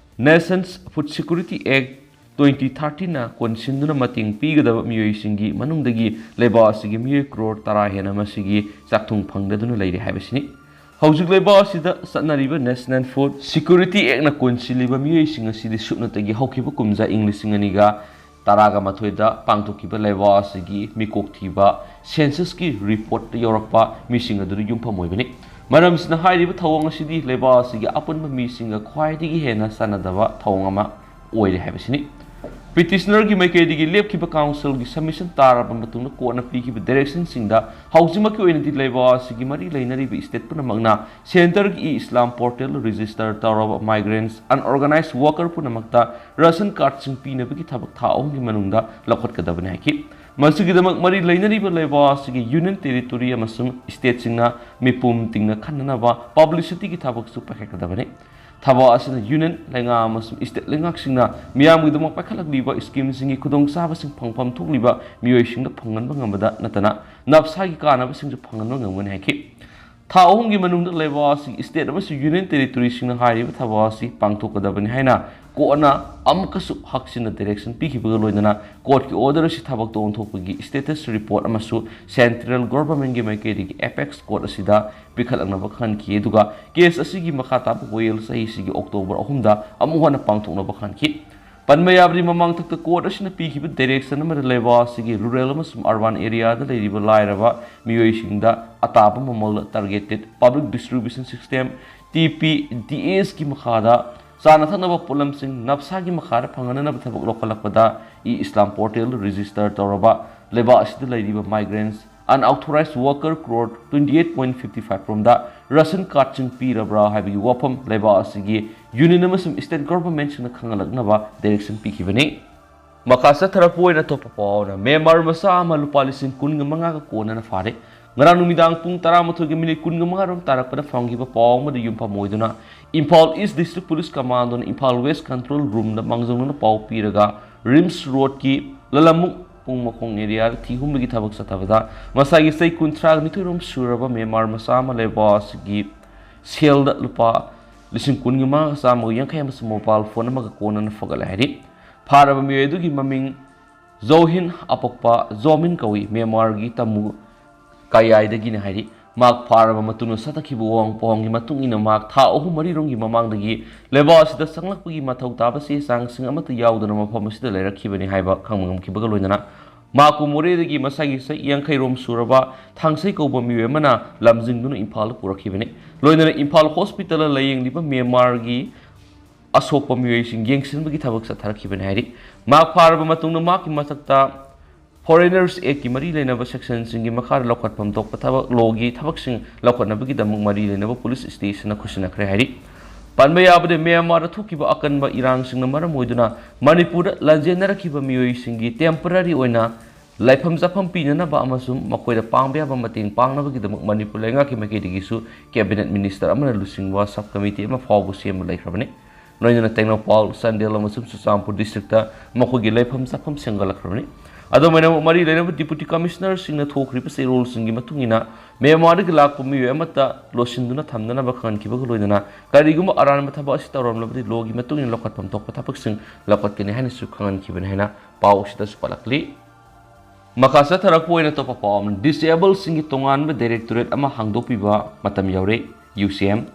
ꯅꯦꯁꯟꯁ ꯐꯨꯗ ꯁꯦꯀ꯭ꯌꯨꯔꯤꯇꯤ ꯑꯦꯛ ꯇ꯭ꯋꯦꯟꯇꯤ ꯊꯥꯔꯇꯤꯅ ꯀꯣꯟꯁꯤꯟꯗꯨꯅ ꯃꯇꯦꯡ ꯄꯤꯒꯗꯕ ꯃꯤꯑꯣꯏꯁꯤꯡꯒꯤ ꯃꯅꯨꯡꯗꯒꯤ ꯂꯩꯕꯥꯛ ꯑꯁꯤꯒꯤ ꯃꯤꯑꯣꯏ ꯀ꯭ꯔꯣꯔ ꯇꯔꯥ ꯍꯦꯟꯅ ꯃꯁꯤꯒꯤ ꯆꯥꯛꯊꯨꯡ ꯐꯪꯗꯗꯨꯅ ꯂꯩꯔꯤ ꯍꯥꯏꯕꯁꯤꯅꯤ꯫ ꯍꯧꯖꯤꯛ ꯂꯩꯕꯥꯛ ꯑꯁꯤꯗ ꯆꯠꯅꯔꯤꯕ National Food Security Actꯅ ꯀꯣꯟꯁꯤꯜꯂꯤꯕ ꯃꯤꯑꯣꯏꯁꯤꯡ ꯑꯁꯤꯗꯤ ꯁꯨꯞꯅꯇꯒꯤ ꯍꯧꯈꯤꯕ ꯀꯨꯝꯖꯥ ꯏꯪ ꯂꯤꯁꯤꯡ ꯑꯅꯤꯒ ꯇꯔꯥꯒ ꯃꯥꯊꯣꯏꯗ ꯄꯥꯡꯊꯣꯛꯈꯤꯕ ꯂꯩꯕꯥꯛ ꯑꯁꯤꯒꯤ ꯃꯤꯀꯣꯛ ꯊꯤꯕ censusꯀꯤ reportꯇ ꯌꯥꯎꯔꯛꯄ ꯃꯤꯁꯤꯡ ꯑꯗꯨꯗ ꯌꯨꯝꯐꯝ ꯑꯣꯏꯕꯅꯤ꯫ ꯃꯔꯝꯁꯤꯅ ꯍꯥꯏꯔꯤꯕ ꯊꯧꯑꯣꯡ ꯑꯁꯤꯗꯤ ꯂꯩꯕꯥꯛ ꯑꯁꯤꯒꯤ ꯑꯄꯨꯟꯕ ꯃꯤꯁꯤꯡꯒ ꯈ꯭ꯋꯥꯏꯗꯒꯤ ꯍꯦꯟꯅ ꯆꯥꯟꯅꯗꯕ ꯊꯧꯑꯣꯡ ꯑꯃ ꯑꯣꯏꯔꯦ ꯍꯥꯏꯕꯁꯤꯅꯤ꯫ Petitionerꯒꯤ ꯃꯥꯏꯀꯩꯗꯒꯤ ꯂꯦꯞꯈꯤꯕ councilꯒꯤ submission ꯇꯥꯔꯕ ꯃꯇꯨꯡꯗ courtꯅ ꯄꯤꯈꯤꯕ directionꯁꯤꯡꯗ ꯍꯧꯖꯤꯛꯃꯛꯀꯤ ꯑꯣꯏꯅꯗꯤ ꯂꯩꯕꯥꯛ ꯑꯁꯤꯒꯤ ꯃꯔꯤ ꯂꯩꯅꯔꯤꯕ state ꯄꯨꯝꯅꯃꯛꯅ centreꯒꯤ e-Islam portal register ꯇꯧꯔꯕ migrants, unorganized worker ꯄꯨꯝꯅꯃꯛꯇ ration cardꯁꯤꯡ ꯄꯤꯅꯕꯒꯤ ꯊꯕꯛ ꯊꯥ ꯑꯍꯨꯝꯒꯤ ꯃꯅꯨꯡꯗ ꯂꯧꯈꯠꯀꯗꯕꯅꯤ ꯍꯥꯏꯈꯤ꯫ ꯃꯁꯤꯒꯤꯗꯃꯛ ꯃꯔꯤ ꯂꯩꯅꯔꯤꯕ ꯂꯩꯕꯥꯛ ꯑꯁꯤꯒꯤ union territory ꯑꯃꯁꯨꯡ stateꯁꯤꯡꯅ ꯃꯤꯄꯨꯝ ꯇꯤꯡꯅ ꯈꯟꯅꯅꯕ publicityꯒꯤ ꯊꯕꯛꯁꯨ ꯄꯥꯏꯈꯠꯀꯗꯕꯅꯤ꯫ ꯊꯕꯛ ꯑꯁꯤꯅ union ꯂꯩꯉꯥꯛ ꯑꯃꯁꯨꯡ state ꯂꯩꯉꯥꯛꯁꯤꯡꯅ ꯃꯤꯌꯥꯝꯒꯤꯗꯃꯛ ꯄꯥꯏꯈꯠꯂꯛꯂꯤꯕ schemeꯁꯤꯡꯒꯤ ꯈꯨꯗꯣꯡꯆꯥꯕꯁꯤꯡ ꯐꯪꯐꯝ ꯊꯣꯛꯂꯤꯕ ꯃꯤꯑꯣꯏꯁꯤꯡꯗ ꯐꯪꯍꯟꯕ ꯉꯝꯕꯗ ꯅꯠꯇꯅ ꯅꯞꯁꯥꯒꯤ ꯀꯥꯟꯅꯕꯁꯤꯡꯁꯨ ꯐꯪꯍꯟꯕ ꯉꯝꯒꯅꯤ ꯍꯥꯏꯈꯤ꯫ ꯊꯥ ꯑꯍꯨꯝꯒꯤ ꯃꯅꯨꯡꯗ ꯂꯩꯕꯥꯛ ꯑꯁꯤꯒꯤ state ꯑꯃꯁꯨꯡ union territoryꯁꯤꯡꯅ ꯍꯥꯏꯔꯤꯕ ꯊꯕꯛ ꯑꯁꯤ ꯄꯥꯡꯊꯣꯛꯀꯗꯕꯅꯤ ꯍꯥꯏꯅ courtꯅ ꯑꯃꯨꯛꯀꯁꯨ ꯍꯛꯆꯤꯟꯅ direction ꯄꯤꯈꯤꯕꯒ ꯂꯣꯏꯅꯅ courtꯀꯤ order ꯑꯁꯤ ꯊꯕꯛꯇ ꯑꯣꯟꯊꯣꯛꯄꯒꯤ status report ꯑꯃꯁꯨ central governmentꯀꯤ ꯃꯥꯏꯀꯩꯗꯒꯤ apex court ꯑꯁꯤꯗ ꯄꯤꯈꯠꯂꯛꯅꯕ ꯈꯟꯈꯤ꯫ ꯑꯗꯨꯒ case ꯑꯁꯤꯒꯤ ꯃꯈꯥ ꯇꯥꯕ ꯋꯥꯌꯦꯜ ꯆꯍꯤꯁꯤꯒꯤ October ꯑꯍꯨꯝꯗ ꯑꯃꯨꯛ ꯍꯟꯅ ꯄꯥꯡꯊꯣꯛꯅꯕ ꯈꯟꯈꯤ꯫ ꯄꯟꯕ ꯌꯥꯕꯗꯤ ꯃꯃꯥꯡꯊꯛꯇ court ꯑꯁꯤꯅ ꯄꯤꯈꯤꯕ direction ꯑꯃꯗ ꯂꯩꯕꯥꯛ ꯑꯁꯤꯒꯤ rural ꯑꯃꯁꯨꯡ urban areaꯗ ꯂꯩꯔꯤꯕ ꯂꯥꯏꯔꯕ ꯃꯤꯑꯣꯏꯁꯤꯡꯗ ꯑꯇꯥꯕ ꯃꯃꯜꯗ targeted public distribution system, TPDSꯀꯤ ꯃꯈꯥꯗ ꯆꯥꯅ ꯊꯛꯅꯕ ꯄꯣꯠꯂꯝꯁꯤꯡ ꯅꯞꯁꯥꯒꯤ ꯃꯈꯥꯗ ꯐꯪꯍꯟꯅꯅꯕ ꯊꯕꯛ ꯂꯧꯈꯠꯂꯛꯄꯗ e-Islam portal register ꯇꯧꯔꯕ ꯂꯩꯕꯥꯛ ꯑꯁꯤꯗ ꯂꯩꯔꯤꯕ migrants, unauthorized worker crore twenty eight point fifty five ꯔꯣꯝꯗ ration cardꯁꯤꯡ ꯄꯤꯔꯕ꯭ꯔꯥ ꯍꯥꯏꯕꯒꯤ ꯋꯥꯐꯝ ꯂꯩꯕꯥꯛ ꯑꯁꯤꯒꯤ union ꯑꯃꯁꯨꯡ state governmentꯁꯤꯡꯅ ꯈꯪꯍꯜꯂꯛꯅꯕ direction ꯄꯤꯈꯤꯕꯅꯤ꯫ ꯃꯈꯥ ꯆꯠꯊꯔꯛꯄ ꯑꯣꯏꯅ ꯑꯇꯣꯞꯄ ꯄꯥꯎꯅ ꯃ꯭ꯌꯥꯟꯃꯥꯔ ꯃꯆꯥ ꯑꯃ ꯂꯨꯄꯥ ꯂꯤꯁꯤꯡ ꯀꯨꯟꯒ ꯃꯉꯥꯒ ꯀꯣꯟꯅꯅ ꯐꯥꯔꯦ꯫ ꯉꯔꯥꯡ ꯅꯨꯃꯤꯗꯥꯡ ꯄꯨꯡ ꯇꯔꯥꯃꯥꯊꯣꯏꯒ minute ꯀꯨꯟꯒ ꯃꯉꯥ ꯔꯣꯝ ꯇꯥꯔꯛꯄꯗ ꯐꯪꯈꯤꯕ ꯄꯥꯎ ꯑꯃꯗ ꯌꯨꯝꯐꯝ ꯑꯣꯏꯗꯨꯅ Imphal East District Police Commandꯅ Imphal West Control Roomꯗ ꯃꯥꯡꯖꯧꯅꯅ ꯄꯥꯎ ꯄꯤꯔꯒ RIMS Roadꯀꯤ ꯂꯂꯝꯃꯨꯛ ꯄꯨꯡ ꯃꯈꯣꯡ areaꯗ ꯊꯤ ꯍꯨꯝꯕꯒꯤ ꯊꯕꯛ ꯆꯠꯊꯕꯗ ꯃꯁꯥꯒꯤ ꯆꯍꯤ ꯀꯨꯟꯊ꯭ꯔꯥ ꯅꯤꯊꯣꯏ ꯔꯣꯝ ꯁꯨꯔꯕ ꯃ꯭ꯌꯥꯟꯃꯥꯔ ꯃꯆꯥ ꯑꯃ ꯂꯩꯕꯥꯛ ꯑꯁꯤꯒꯤ ꯁꯦꯜꯗ ꯂꯨꯄꯥ ꯂꯤꯁꯤꯡ ꯀꯨꯟꯒ ꯃꯉꯥꯒ ꯆꯥꯝꯃꯒ ꯌꯥꯡꯈꯩ ꯑꯃꯁꯨꯡ mobile phone ꯑꯃꯒ ꯀꯣꯟꯅꯅ ꯐꯒꯠꯂꯦ ꯍꯥꯏꯔꯤ꯫ ꯐꯥꯔꯕ ꯃꯤꯑꯣꯏ ꯑꯗꯨꯒꯤ ꯃꯃꯤꯡ ꯖꯣꯍꯤꯟ ꯑꯄꯣꯛꯄ ꯖꯣꯃꯤꯟ ꯀꯧꯏ꯫ ꯃ꯭ꯌꯥꯟꯃꯥꯔꯒꯤ ꯇꯃꯨ ꯀꯌꯥꯏꯗꯒꯤꯅꯤ ꯍꯥꯏꯔꯤ꯫ ꯃꯍꯥꯛ ꯐꯥꯔꯕ ꯃꯇꯨꯡꯗ ꯆꯠꯊꯈꯤꯕ ꯋꯥꯍꯪ ꯄꯥꯎꯍꯪꯒꯤ ꯃꯇꯨꯡ ꯏꯟꯅ, ꯃꯍꯥꯛ ꯊꯥ ꯑꯍꯨꯝ ꯃꯔꯤꯔꯣꯝꯒꯤ ꯃꯃꯥꯡꯗꯒꯤ ꯂꯩꯕꯥꯛ ꯑꯁꯤꯗ ꯆꯪꯂꯛꯄꯒꯤ ꯃꯊꯧ ꯇꯥꯕ ꯆꯦ ꯆꯥꯡꯁꯤꯡ ꯑꯃꯠꯇ ꯌꯥꯎꯗꯅ ꯃꯐꯝ ꯑꯁꯤꯗ ꯂꯩꯔꯛꯈꯤꯕꯅꯤ ꯍꯥꯏꯕ ꯈꯪꯕ ꯉꯝꯈꯤꯕꯒ ꯂꯣꯏꯅꯅ, ꯃꯍꯥꯛꯄꯨ ꯃꯣꯔꯦꯗꯒꯤ ꯃꯁꯥꯒꯤ ꯆꯍꯤ ꯌꯥꯡꯈꯩ ꯔꯣꯝ ꯁꯨꯔꯕ ꯊꯥꯡꯁꯩ ꯀꯧꯕ ꯃꯤꯑꯣꯏ ꯑꯃꯅ ꯂꯝꯖꯤꯡꯗꯨꯅ ꯏꯝꯐꯥꯜꯗ ꯄꯨꯔꯛꯈꯤꯕꯅꯤ꯫ ꯂꯣꯏꯅꯅ ꯏꯝꯐꯥꯜ ꯍꯣꯁꯄꯤꯇꯥꯜꯗ ꯂꯥꯌꯦꯡꯂꯤꯕ ꯃ꯭ꯌꯥꯟꯃꯥꯔꯒꯤ ꯑꯁꯣꯛꯄ ꯃꯤꯑꯣꯏꯁꯤꯡ ꯌꯦꯡꯁꯤꯟꯕꯒꯤ ꯊꯕꯛ ꯆꯠꯊꯔꯛꯈꯤꯕꯅꯤ ꯍꯥꯏꯔꯤ꯫ ꯃꯍꯥꯛ ꯐꯥꯔꯕ ꯃꯇꯨꯡꯗ ꯃꯍꯥꯛꯀꯤ ꯃꯊꯛꯇ Foreigners Actꯀꯤ ꯃꯔꯤ ꯂꯩꯅꯕ sectionꯁꯤꯡꯒꯤ ꯃꯈꯥꯗ ꯂꯧꯈꯠꯐꯝ ꯊꯣꯛꯄ ꯊꯕꯛ, lawꯒꯤ ꯊꯕꯛꯁꯤꯡ ꯂꯧꯈꯠꯅꯕꯒꯤꯗꯃꯛ ꯃꯔꯤ ꯂꯩꯅꯕ police stationꯅ ꯈꯨꯠꯁꯤꯟꯅꯈ꯭ꯔꯦ ꯍꯥꯏꯔꯤ꯫ ꯄꯟꯕ ꯌꯥꯕꯗꯤ, ꯃ꯭ꯌꯥꯟꯃꯥꯔꯗ ꯊꯣꯛꯈꯤꯕ ꯑꯀꯟꯕ ꯏꯔꯥꯡꯁꯤꯡꯅ ꯃꯔꯝ ꯑꯣꯏꯗꯨꯅ ꯃꯅꯤꯄꯨꯔꯗ ꯂꯥꯟꯖꯦꯟꯅꯔꯛꯈꯤꯕ ꯃꯤꯑꯣꯏꯁꯤꯡꯒꯤ temporary ꯑꯣꯏꯅ ꯂꯩꯐꯝ ꯆꯥꯐꯝ ꯄꯤꯅꯅꯕ ꯑꯃꯁꯨꯡ ꯃꯈꯣꯏꯗ ꯄꯥꯡꯕ ꯌꯥꯕ ꯃꯇꯦꯡ ꯄꯥꯡꯅꯕꯒꯤꯗꯃꯛ ꯃꯅꯤꯄꯨꯔ ꯂꯩꯉꯥꯛꯀꯤ ꯃꯥꯏꯀꯩꯗꯒꯤꯁꯨ cabinet minister ꯑꯃꯅ ꯂꯨꯆꯤꯡꯕ sub committee ꯑꯃ ꯐꯥꯎꯕ ꯁꯦꯝꯕ ꯂꯩꯈ꯭ꯔꯕꯅꯤ꯫ ꯂꯣꯏꯅꯅ ꯇꯦꯡꯅꯧꯄꯥꯜ, ꯆꯥꯟꯗꯦꯜ ꯑꯃꯁꯨꯡ ꯆꯨꯔꯆꯥꯟꯄꯨꯔ districtꯇ ꯃꯈꯣꯏꯒꯤ ꯂꯩꯐꯝ ꯆꯥꯐꯝ ꯁꯦꯝꯒꯠꯂꯛꯈ꯭ꯔꯕꯅꯤ꯫ ꯑꯗꯨꯃꯥꯏꯅ ꯃꯔꯤ ꯂꯩꯅꯕ deputy commissionerꯁꯤꯡꯅ ꯊꯣꯛꯈ꯭ꯔꯤꯕ ꯆꯦꯔꯣꯜꯁꯤꯡꯒꯤ ꯃꯇꯨꯡ ꯏꯟꯅ, ꯃ꯭ꯌꯥꯟꯃꯥꯔꯗꯒꯤ ꯂꯥꯛꯄ ꯃꯤꯑꯣꯏ ꯑꯃꯠꯇ ꯂꯣꯠꯁꯤꯟꯗꯨꯅ ꯊꯝꯅꯅꯕ ꯈꯪꯍꯟꯈꯤꯕꯒ ꯂꯣꯏꯅꯅ, ꯀꯔꯤꯒꯨꯝꯕ ꯑꯔꯥꯟꯕ ꯊꯕꯛ ꯑꯁꯤ ꯇꯧꯔꯝꯂꯕꯗꯤ lawꯒꯤ ꯃꯇꯨꯡ ꯏꯟꯅ ꯂꯧꯈꯠꯐꯝ ꯊꯣꯛꯄ ꯊꯕꯛꯁꯤꯡ ꯂꯧꯈꯠꯀꯅꯤ ꯍꯥꯏꯅꯁꯨ ꯈꯪꯍꯟꯈꯤꯕꯅꯤ ꯍꯥꯏꯅ ꯄꯥꯎ ꯑꯁꯤꯗꯁꯨ ꯄꯜꯂꯛꯂꯤ꯫ ꯃꯈꯥ ꯆꯠꯊꯔꯛꯄ ꯑꯣꯏꯅ ꯑꯇꯣꯞꯄ ꯄꯥꯎ ꯑꯃꯅ, disabledꯁꯤꯡꯒꯤ ꯇꯣꯉꯥꯟꯕ directorate ꯑꯃ ꯍꯥꯡꯗꯣꯛꯄꯤꯕ ꯃꯇꯝ ꯌꯧꯔꯦ꯫ UCM,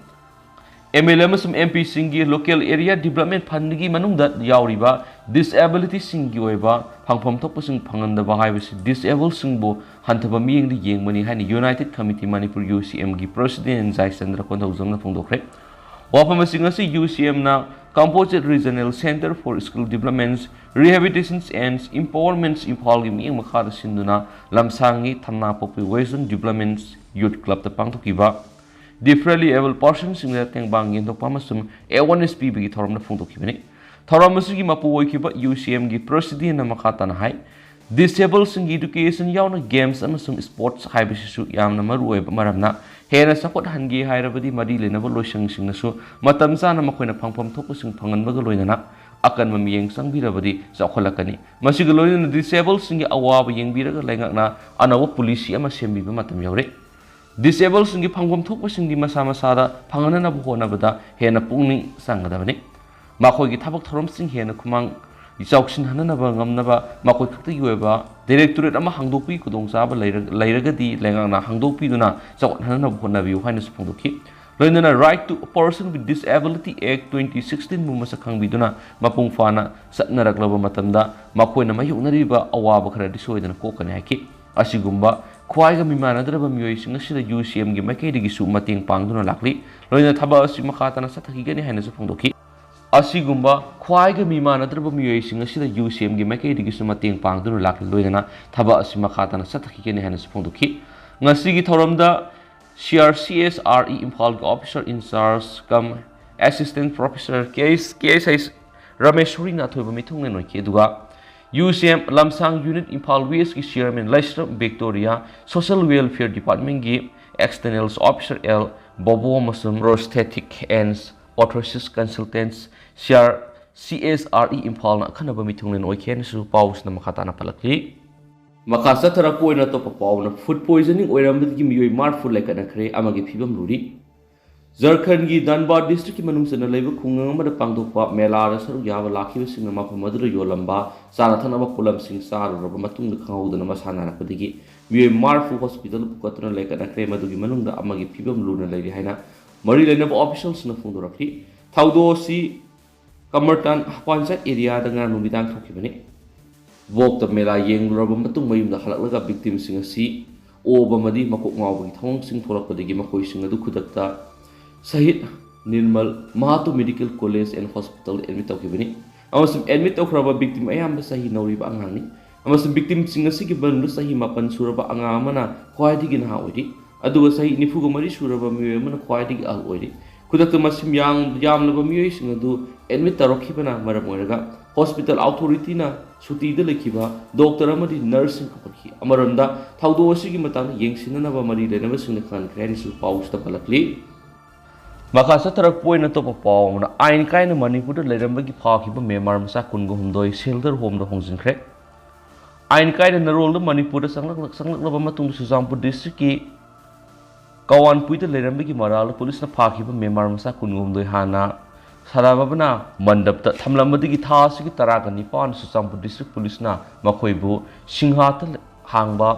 MLA ꯑꯃꯁꯨꯡ MPꯁꯤꯡꯒꯤ local area development fundꯒꯤ ꯃꯅꯨꯡꯗ ꯌꯥꯎꯔꯤꯕ disabilityꯁꯤꯡꯒꯤ ꯑꯣꯏꯕ ꯐꯪꯐꯝ ꯊꯣꯛꯄꯁꯤꯡ ꯐꯪꯍꯟꯗꯕ ꯍꯥꯏꯕꯁꯤ disabledꯁꯤꯡꯕꯨ ꯍꯟꯊꯕ ꯃꯤꯠꯌꯦꯡꯗ ꯌꯦꯡꯕꯅꯤ ꯍꯥꯏꯅ United Committee Manipur, UCMꯒꯤ president ꯖꯥꯏꯆꯟꯗ꯭ꯔ ꯀꯣꯟꯊꯧꯖꯝꯅ ꯐꯣꯡꯗꯣꯛꯈ꯭ꯔꯦ꯫ ꯋꯥꯐꯝ ꯑꯁꯤ ꯉꯁꯤ UCMꯅ Composite Regional Centre for Skill Development, Rehabilitation and Empowerment ꯏꯝꯐꯥꯜꯒꯤ ꯃꯤꯠꯌꯦꯡ ꯃꯈꯥꯗ ꯁꯤꯟꯗꯨꯅ ꯂꯝꯁꯥꯡꯒꯤ ꯊꯝꯅꯥꯄꯣꯛꯄꯤ Western Development Youth Clubꯇ ꯄꯥꯡꯊꯣꯛꯈꯤꯕ differently abled personꯁꯤꯡꯗ ꯇꯦꯡꯕꯥꯡ ꯌꯦꯟꯊꯣꯛꯄ ꯑꯃꯁꯨꯡ awareness ꯄꯤꯕꯒꯤ ꯊꯧꯔꯝꯗ ꯐꯣꯡꯗꯣꯛꯈꯤꯕꯅꯤ꯫ ꯊꯧꯔꯝ ꯑꯁꯤꯒꯤ ꯃꯄꯨ ꯑꯣꯏꯈꯤꯕ UCMꯒꯤ presidentꯅ ꯃꯈꯥ ꯇꯥꯅ ꯍꯥꯏ, disabledꯁꯤꯡꯒꯤ education ꯌꯥꯎꯅ games ꯑꯃꯁꯨꯡ sports ꯍꯥꯏꯕꯁꯤꯁꯨ ꯌꯥꯝꯅ ꯃꯔꯨꯑꯣꯏꯕ ꯃꯔꯝꯅ, ꯍꯦꯟꯅ ꯆꯥꯎꯈꯠꯍꯟꯒꯦ ꯍꯥꯏꯔꯕꯗꯤ ꯃꯔꯤ ꯂꯩꯅꯕ ꯂꯣꯏꯁꯪꯁꯤꯡꯅꯁꯨ ꯃꯇꯝ ꯆꯥꯅ ꯃꯈꯣꯏꯅ ꯐꯪꯐꯝ ꯊꯣꯛꯄꯁꯤꯡ ꯐꯪꯍꯟꯕꯒ ꯂꯣꯏꯅꯅ ꯑꯀꯟꯕ ꯃꯤꯠꯌꯦꯡ ꯆꯪꯕꯤꯔꯕꯗꯤ ꯆꯥꯎꯈꯠꯂꯛꯀꯅꯤ꯫ ꯃꯁꯤꯒ ꯂꯣꯏꯅꯅ disabledꯁꯤꯡꯒꯤ ꯑꯋꯥꯕ ꯌꯦꯡꯕꯤꯔꯒ ꯂꯩꯉꯥꯛꯅ ꯑꯅꯧꯕ policy ꯑꯃ ꯁꯦꯝꯕꯤꯕ ꯃꯇꯝ ꯌꯧꯔꯦ꯫ Disabledꯁꯤꯡꯒꯤ ꯐꯪꯐꯝ ꯊꯣꯛꯄꯁꯤꯡꯗꯤ ꯃꯁꯥ ꯃꯁꯥꯗ ꯐꯪꯍꯟꯅꯕ ꯍꯣꯠꯅꯕꯗ ꯍꯦꯟꯅ ꯄꯨꯛꯅꯤꯡ ꯆꯪꯒꯗꯕꯅꯤ꯫ ꯃꯈꯣꯏꯒꯤ ꯊꯕꯛ ꯊꯧꯔꯝꯁꯤꯡ ꯍꯦꯟꯅ ꯈꯨꯃꯥꯡ ꯆꯥꯎꯁꯤꯟꯍꯟꯅꯕ ꯉꯝꯅꯕ ꯃꯈꯣꯏ ꯈꯛꯇꯒꯤ ꯑꯣꯏꯕ directorate ꯑꯃ ꯍꯥꯡꯗꯣꯛꯄꯒꯤ ꯈꯨꯗꯣꯡꯆꯥꯕ ꯂꯩꯔ-, ꯂꯩꯔꯒꯗꯤ ꯂꯩꯉꯥꯛꯅ ꯍꯥꯡꯗꯣꯛꯄꯤꯗꯨꯅ ꯆꯥꯎꯈꯠꯍꯟꯅꯕ ꯍꯣꯠꯅꯕꯤꯌꯨ ꯍꯥꯏꯅꯁꯨ ꯐꯣꯡꯗꯣꯛꯈꯤ꯫ ꯂꯣꯏꯅꯅ Right to Person with Disability Act twenty sixteen ꯕꯨ ꯃꯁꯛ ꯈꯪꯕꯤꯗꯨꯅ ꯃꯄꯨꯡ ꯐꯥꯅ ꯆꯠꯅꯔꯛꯂꯕ ꯃꯇꯝꯗ ꯃꯈꯣꯏꯅ ꯃꯥꯌꯣꯛꯅꯔꯤꯕ ꯑꯋꯥꯕ ꯈꯔꯗꯤ ꯁꯣꯏꯗꯅ ꯀꯣꯛꯀꯅꯤ ꯍꯥꯏꯈꯤ꯫ ꯑꯁꯤꯒꯨꯝꯕ ꯈ꯭ꯋꯥꯏꯒ ꯃꯤꯃꯥꯟꯅꯗ꯭ꯔꯕ ꯃꯤꯑꯣꯏꯁꯤꯡ ꯑꯁꯤꯗ UCM ꯒꯤ ꯃꯥꯏꯀꯩꯗꯒꯤꯁꯨ ꯃꯇꯦꯡ ꯄꯥꯡꯗꯨꯅ ꯂꯥꯛꯂꯤ꯫ ꯂꯣꯏꯅꯅ ꯊꯕꯛ ꯑꯁꯤ ꯃꯈꯥ ꯇꯥꯅ ꯆꯠꯊꯈꯤꯒꯅꯤ ꯍꯥꯏꯅꯁꯨ ꯐꯣꯡꯗꯣꯛꯈꯤ꯫ ꯑꯁꯤꯒꯨꯝꯕ ꯈ꯭ꯋꯥꯏꯒ ꯃꯤꯃꯥꯟꯅꯗ꯭ꯔꯕ ꯃꯤꯑꯣꯏꯁꯤꯡ ꯑꯁꯤꯗ UCM ꯒꯤ ꯃꯥꯏꯀꯩꯗꯒꯤꯁꯨ ꯃꯇꯦꯡ ꯄꯥꯡꯗꯨꯅ ꯂꯥꯛꯂꯤ꯫ ꯂꯣꯏꯅꯅ ꯊꯕꯛ ꯑꯁꯤ ꯃꯈꯥ ꯇꯥꯅ ꯆꯠꯊꯈꯤꯒꯅꯤ ꯍꯥꯏꯅꯁꯨ ꯐꯣꯡꯗꯣꯛꯈꯤ꯫ ꯉꯁꯤꯒꯤ ꯊꯧꯔꯝꯗ CRCSRE ꯏꯝꯐꯥꯜꯒꯤ Officer in Charge cum Assistant Professor K S, K S H ꯔꯥꯃꯦꯁꯣꯔꯤꯅ ꯑꯊꯣꯏꯕ ꯃꯤꯊꯨꯡꯂꯦꯟ ꯑꯣꯏꯈꯤ꯫ ꯑꯗꯨꯒ UCM ꯂꯝꯁꯥꯡ Unit ꯏꯝꯐꯥꯜ West ꯀꯤ Chairman ꯂꯥꯏꯁ꯭ꯔꯝ ꯕꯤꯛꯇꯣꯔꯤꯌꯥ, Social Welfare Department ꯀꯤ External Officer ꯑꯦꯜ ꯕꯣꯕꯣ ꯑꯃꯁꯨꯡ Prosthetic and Orthosis Consultants, CR, CSRE ꯏꯝꯐꯥꯜꯅ ꯑꯈꯟꯅꯕ ꯃꯤꯊꯨꯡꯂꯦꯟ ꯑꯣꯏꯈꯤ ꯍꯥꯏꯅꯁꯨ ꯄꯥꯎꯁꯤꯅ ꯃꯈꯥ ꯇꯥꯅ ꯄꯜꯂꯛꯂꯤ꯫ ꯃꯈꯥ ꯆꯠꯊꯔꯛꯄ ꯑꯣꯏꯅ ꯑꯇꯣꯞꯄ ꯄꯥꯎꯅ, food poisoning ꯑꯣꯏꯔꯝꯕꯗꯒꯤ ꯃꯤꯑꯣꯏ ꯃꯔꯤꯐꯨ ꯂꯩꯈꯠꯅꯈ꯭ꯔꯦ, ꯑꯃꯒꯤ ꯐꯤꯕꯝ ꯂꯨꯔꯤ꯫ ꯖꯔꯈꯟꯒꯤ ꯙꯟꯕꯥꯗ district ꯀꯤ ꯃꯅꯨꯡ ꯆꯟꯅ ꯂꯩꯕ ꯈꯨꯡꯒꯪ ꯑꯃꯗ ꯄꯥꯡꯊꯣꯛꯄ ꯃꯦꯂꯥꯗ ꯁꯔꯨꯛ ꯌꯥꯕ ꯂꯥꯛꯈꯤꯕꯁꯤꯡꯅ ꯃꯐꯝ ꯑꯗꯨꯗ ꯌꯣꯜꯂꯝꯕ ꯆꯥꯅ ꯊꯛꯅꯕ ꯄꯣꯠꯂꯝꯁꯤꯡ ꯆꯥꯔꯨꯔꯕ ꯃꯇꯨꯡꯗ ꯈꯪꯍꯧꯗꯅ ꯃꯁꯥ ꯅꯥꯔꯛꯄꯗꯒꯤ ꯃꯤꯑꯣꯏ ꯃꯔꯤꯐꯨ hospital ꯄꯨꯈꯠꯇꯨꯅ ꯂꯩꯈꯠꯅꯈ꯭ꯔꯦ꯫ ꯃꯗꯨꯒꯤ ꯃꯅꯨꯡꯗ ꯑꯃꯒꯤ ꯐꯤꯕꯝ ꯂꯨꯅ ꯂꯩꯔꯤ ꯍꯥꯏꯅ ꯃꯔꯤ ꯂꯩꯅꯕ official ꯁꯤꯡꯅ ꯐꯣꯡꯗꯣꯔꯛꯂꯤ꯫ ꯊꯧꯗꯣꯛ ꯑꯁꯤ ꯀꯃꯔꯇꯥꯟ ꯄꯟꯆꯥꯌꯠ area ꯗ ꯉꯔꯥꯡ ꯅꯨꯃꯤꯗꯥꯡ ꯊꯣꯛꯈꯤꯕꯅꯤ꯫ ꯚꯣꯛꯇ ꯃꯦꯂꯥ ꯌꯦꯡꯂꯨꯔꯕ ꯃꯇꯨꯡ ꯃꯌꯨꯝꯗ ꯍꯜꯂꯛꯂꯒ victim ꯁꯤꯡ ꯑꯁꯤ ꯑꯣꯕ ꯑꯃꯗꯤ ꯃꯀꯣꯛ ꯉꯥꯎꯕꯒꯤ ꯊꯧꯑꯣꯡꯁꯤꯡ ꯊꯣꯛꯂꯛꯄꯗꯒꯤ ꯃꯈꯣꯏꯁꯤꯡ ꯑꯗꯨ ꯈꯨꯗꯛꯇ ꯁꯍꯤꯗ Nirmal ꯃꯍꯥꯇꯣ Medical College and Hospital the admit ꯇꯧꯈꯤꯕꯅꯤ꯫ ꯑꯃꯁꯨꯡ admit ꯇꯧꯈ꯭ꯔꯕ victim ꯑꯌꯥꯝꯕ ꯆꯍꯤ ꯅꯧꯔꯤꯕ ꯑꯉꯥꯡꯅꯤ꯫ ꯑꯃꯁꯨꯡ victim ꯁꯤꯡ ꯑꯁꯤꯒꯤ ꯃꯅꯨꯡꯗ ꯆꯍꯤ ꯃꯥꯄꯟ ꯁꯨꯔꯕ ꯑꯉꯥꯡ ꯑꯃꯅ ꯈ꯭ꯋꯥꯏꯗꯒꯤ ꯅꯍꯥ ꯑꯣꯏꯔꯤ꯫ ꯑꯗꯨꯒ ꯆꯍꯤ ꯅꯤꯐꯨꯒ ꯃꯔꯤ ꯁꯨꯔꯕ ꯃꯤꯑꯣꯏ ꯑꯃꯅ ꯈ꯭ꯋꯥꯏꯗꯒꯤ ꯑꯍꯜ ꯑꯣꯏꯔꯤ꯫ ꯈꯨꯗꯛꯇ ꯃꯁꯤꯡ ꯌꯥꯝ-, ꯌꯥꯝꯂꯕ ꯃꯤꯑꯣꯏꯁꯤꯡ ꯑꯗꯨ admit ꯇꯧꯔꯛꯈꯤꯕꯅ ꯃꯔꯝ ꯑꯣꯏꯔꯒ hospital authority ꯅ ꯁꯨꯇꯤꯗ ꯂꯩꯈꯤꯕ doctor ꯑꯃꯗꯤ nurse ꯁꯤꯡ ꯀꯧꯈꯠꯈꯤ꯫ ꯑꯃꯔꯣꯝꯗ ꯊꯧꯗꯣꯛ ꯑꯁꯤꯒꯤ ꯃꯇꯥꯡꯗ ꯌꯦꯡꯁꯤꯟꯅꯅꯕ ꯃꯔꯤ ꯂꯩꯅꯕꯁꯤꯡꯅ ꯈꯪꯍꯟꯈ꯭ꯔꯦ ꯍꯥꯏꯅꯁꯨ ꯄꯥꯎꯁꯤꯗ ꯄꯜꯂꯛꯂꯤ꯫ ꯃꯈꯥ ꯆꯠꯊꯔꯛꯄ ꯑꯣꯏꯅ ꯑꯇꯣꯞꯄ ꯄꯥꯎ ꯑꯃꯅ, ꯑꯥꯏꯟ ꯀꯥꯏꯅ ꯃꯅꯤꯄꯨꯔꯗ ꯂꯩꯔꯝꯕꯒꯤ ꯐꯥꯈꯤꯕ ꯃ꯭ꯌꯥꯟꯃꯥꯔ ꯃꯆꯥ ꯀꯨꯟꯒ ꯍꯨꯝꯗꯣꯏ shelter home ꯗ ꯍꯣꯡꯖꯤꯟꯈ꯭ꯔꯦ꯫ ꯑꯥꯏꯟ ꯀꯥꯏꯅ ꯅꯔꯣꯜꯗ ꯃꯅꯤꯄꯨꯔꯗ ꯆꯪꯂꯛꯂ-, ꯆꯪꯂꯛꯂꯕ ꯃꯇꯨꯡꯗ ꯆꯨꯔꯆꯥꯟꯄꯨꯔ district ꯀꯤ ꯀꯋꯥꯟꯄꯨꯏꯗ ꯂꯩꯔꯝꯕꯒꯤ ꯃꯔꯥꯜꯗ police ꯅ ꯐꯥꯈꯤꯕ ꯃ꯭ꯌꯥꯟꯃꯥꯔ ꯃꯆꯥ ꯀꯨꯟꯒ ꯍꯨꯝꯗꯣꯏ ꯍꯥꯟꯅ ꯁꯗꯥꯚꯥꯕꯅꯥ ꯃꯟꯗꯞꯇ ꯊꯝꯂꯝꯕꯗꯒꯤ ꯊꯥ ꯑꯁꯤꯒꯤ ꯇꯔꯥꯒ ꯅꯤꯄꯥꯟ ꯆꯨꯔꯆꯥꯟꯄꯨꯔ district police ꯅ ꯃꯈꯣꯏꯕꯨ ꯁꯤꯡꯍꯥꯠꯇ ꯍꯥꯡꯕ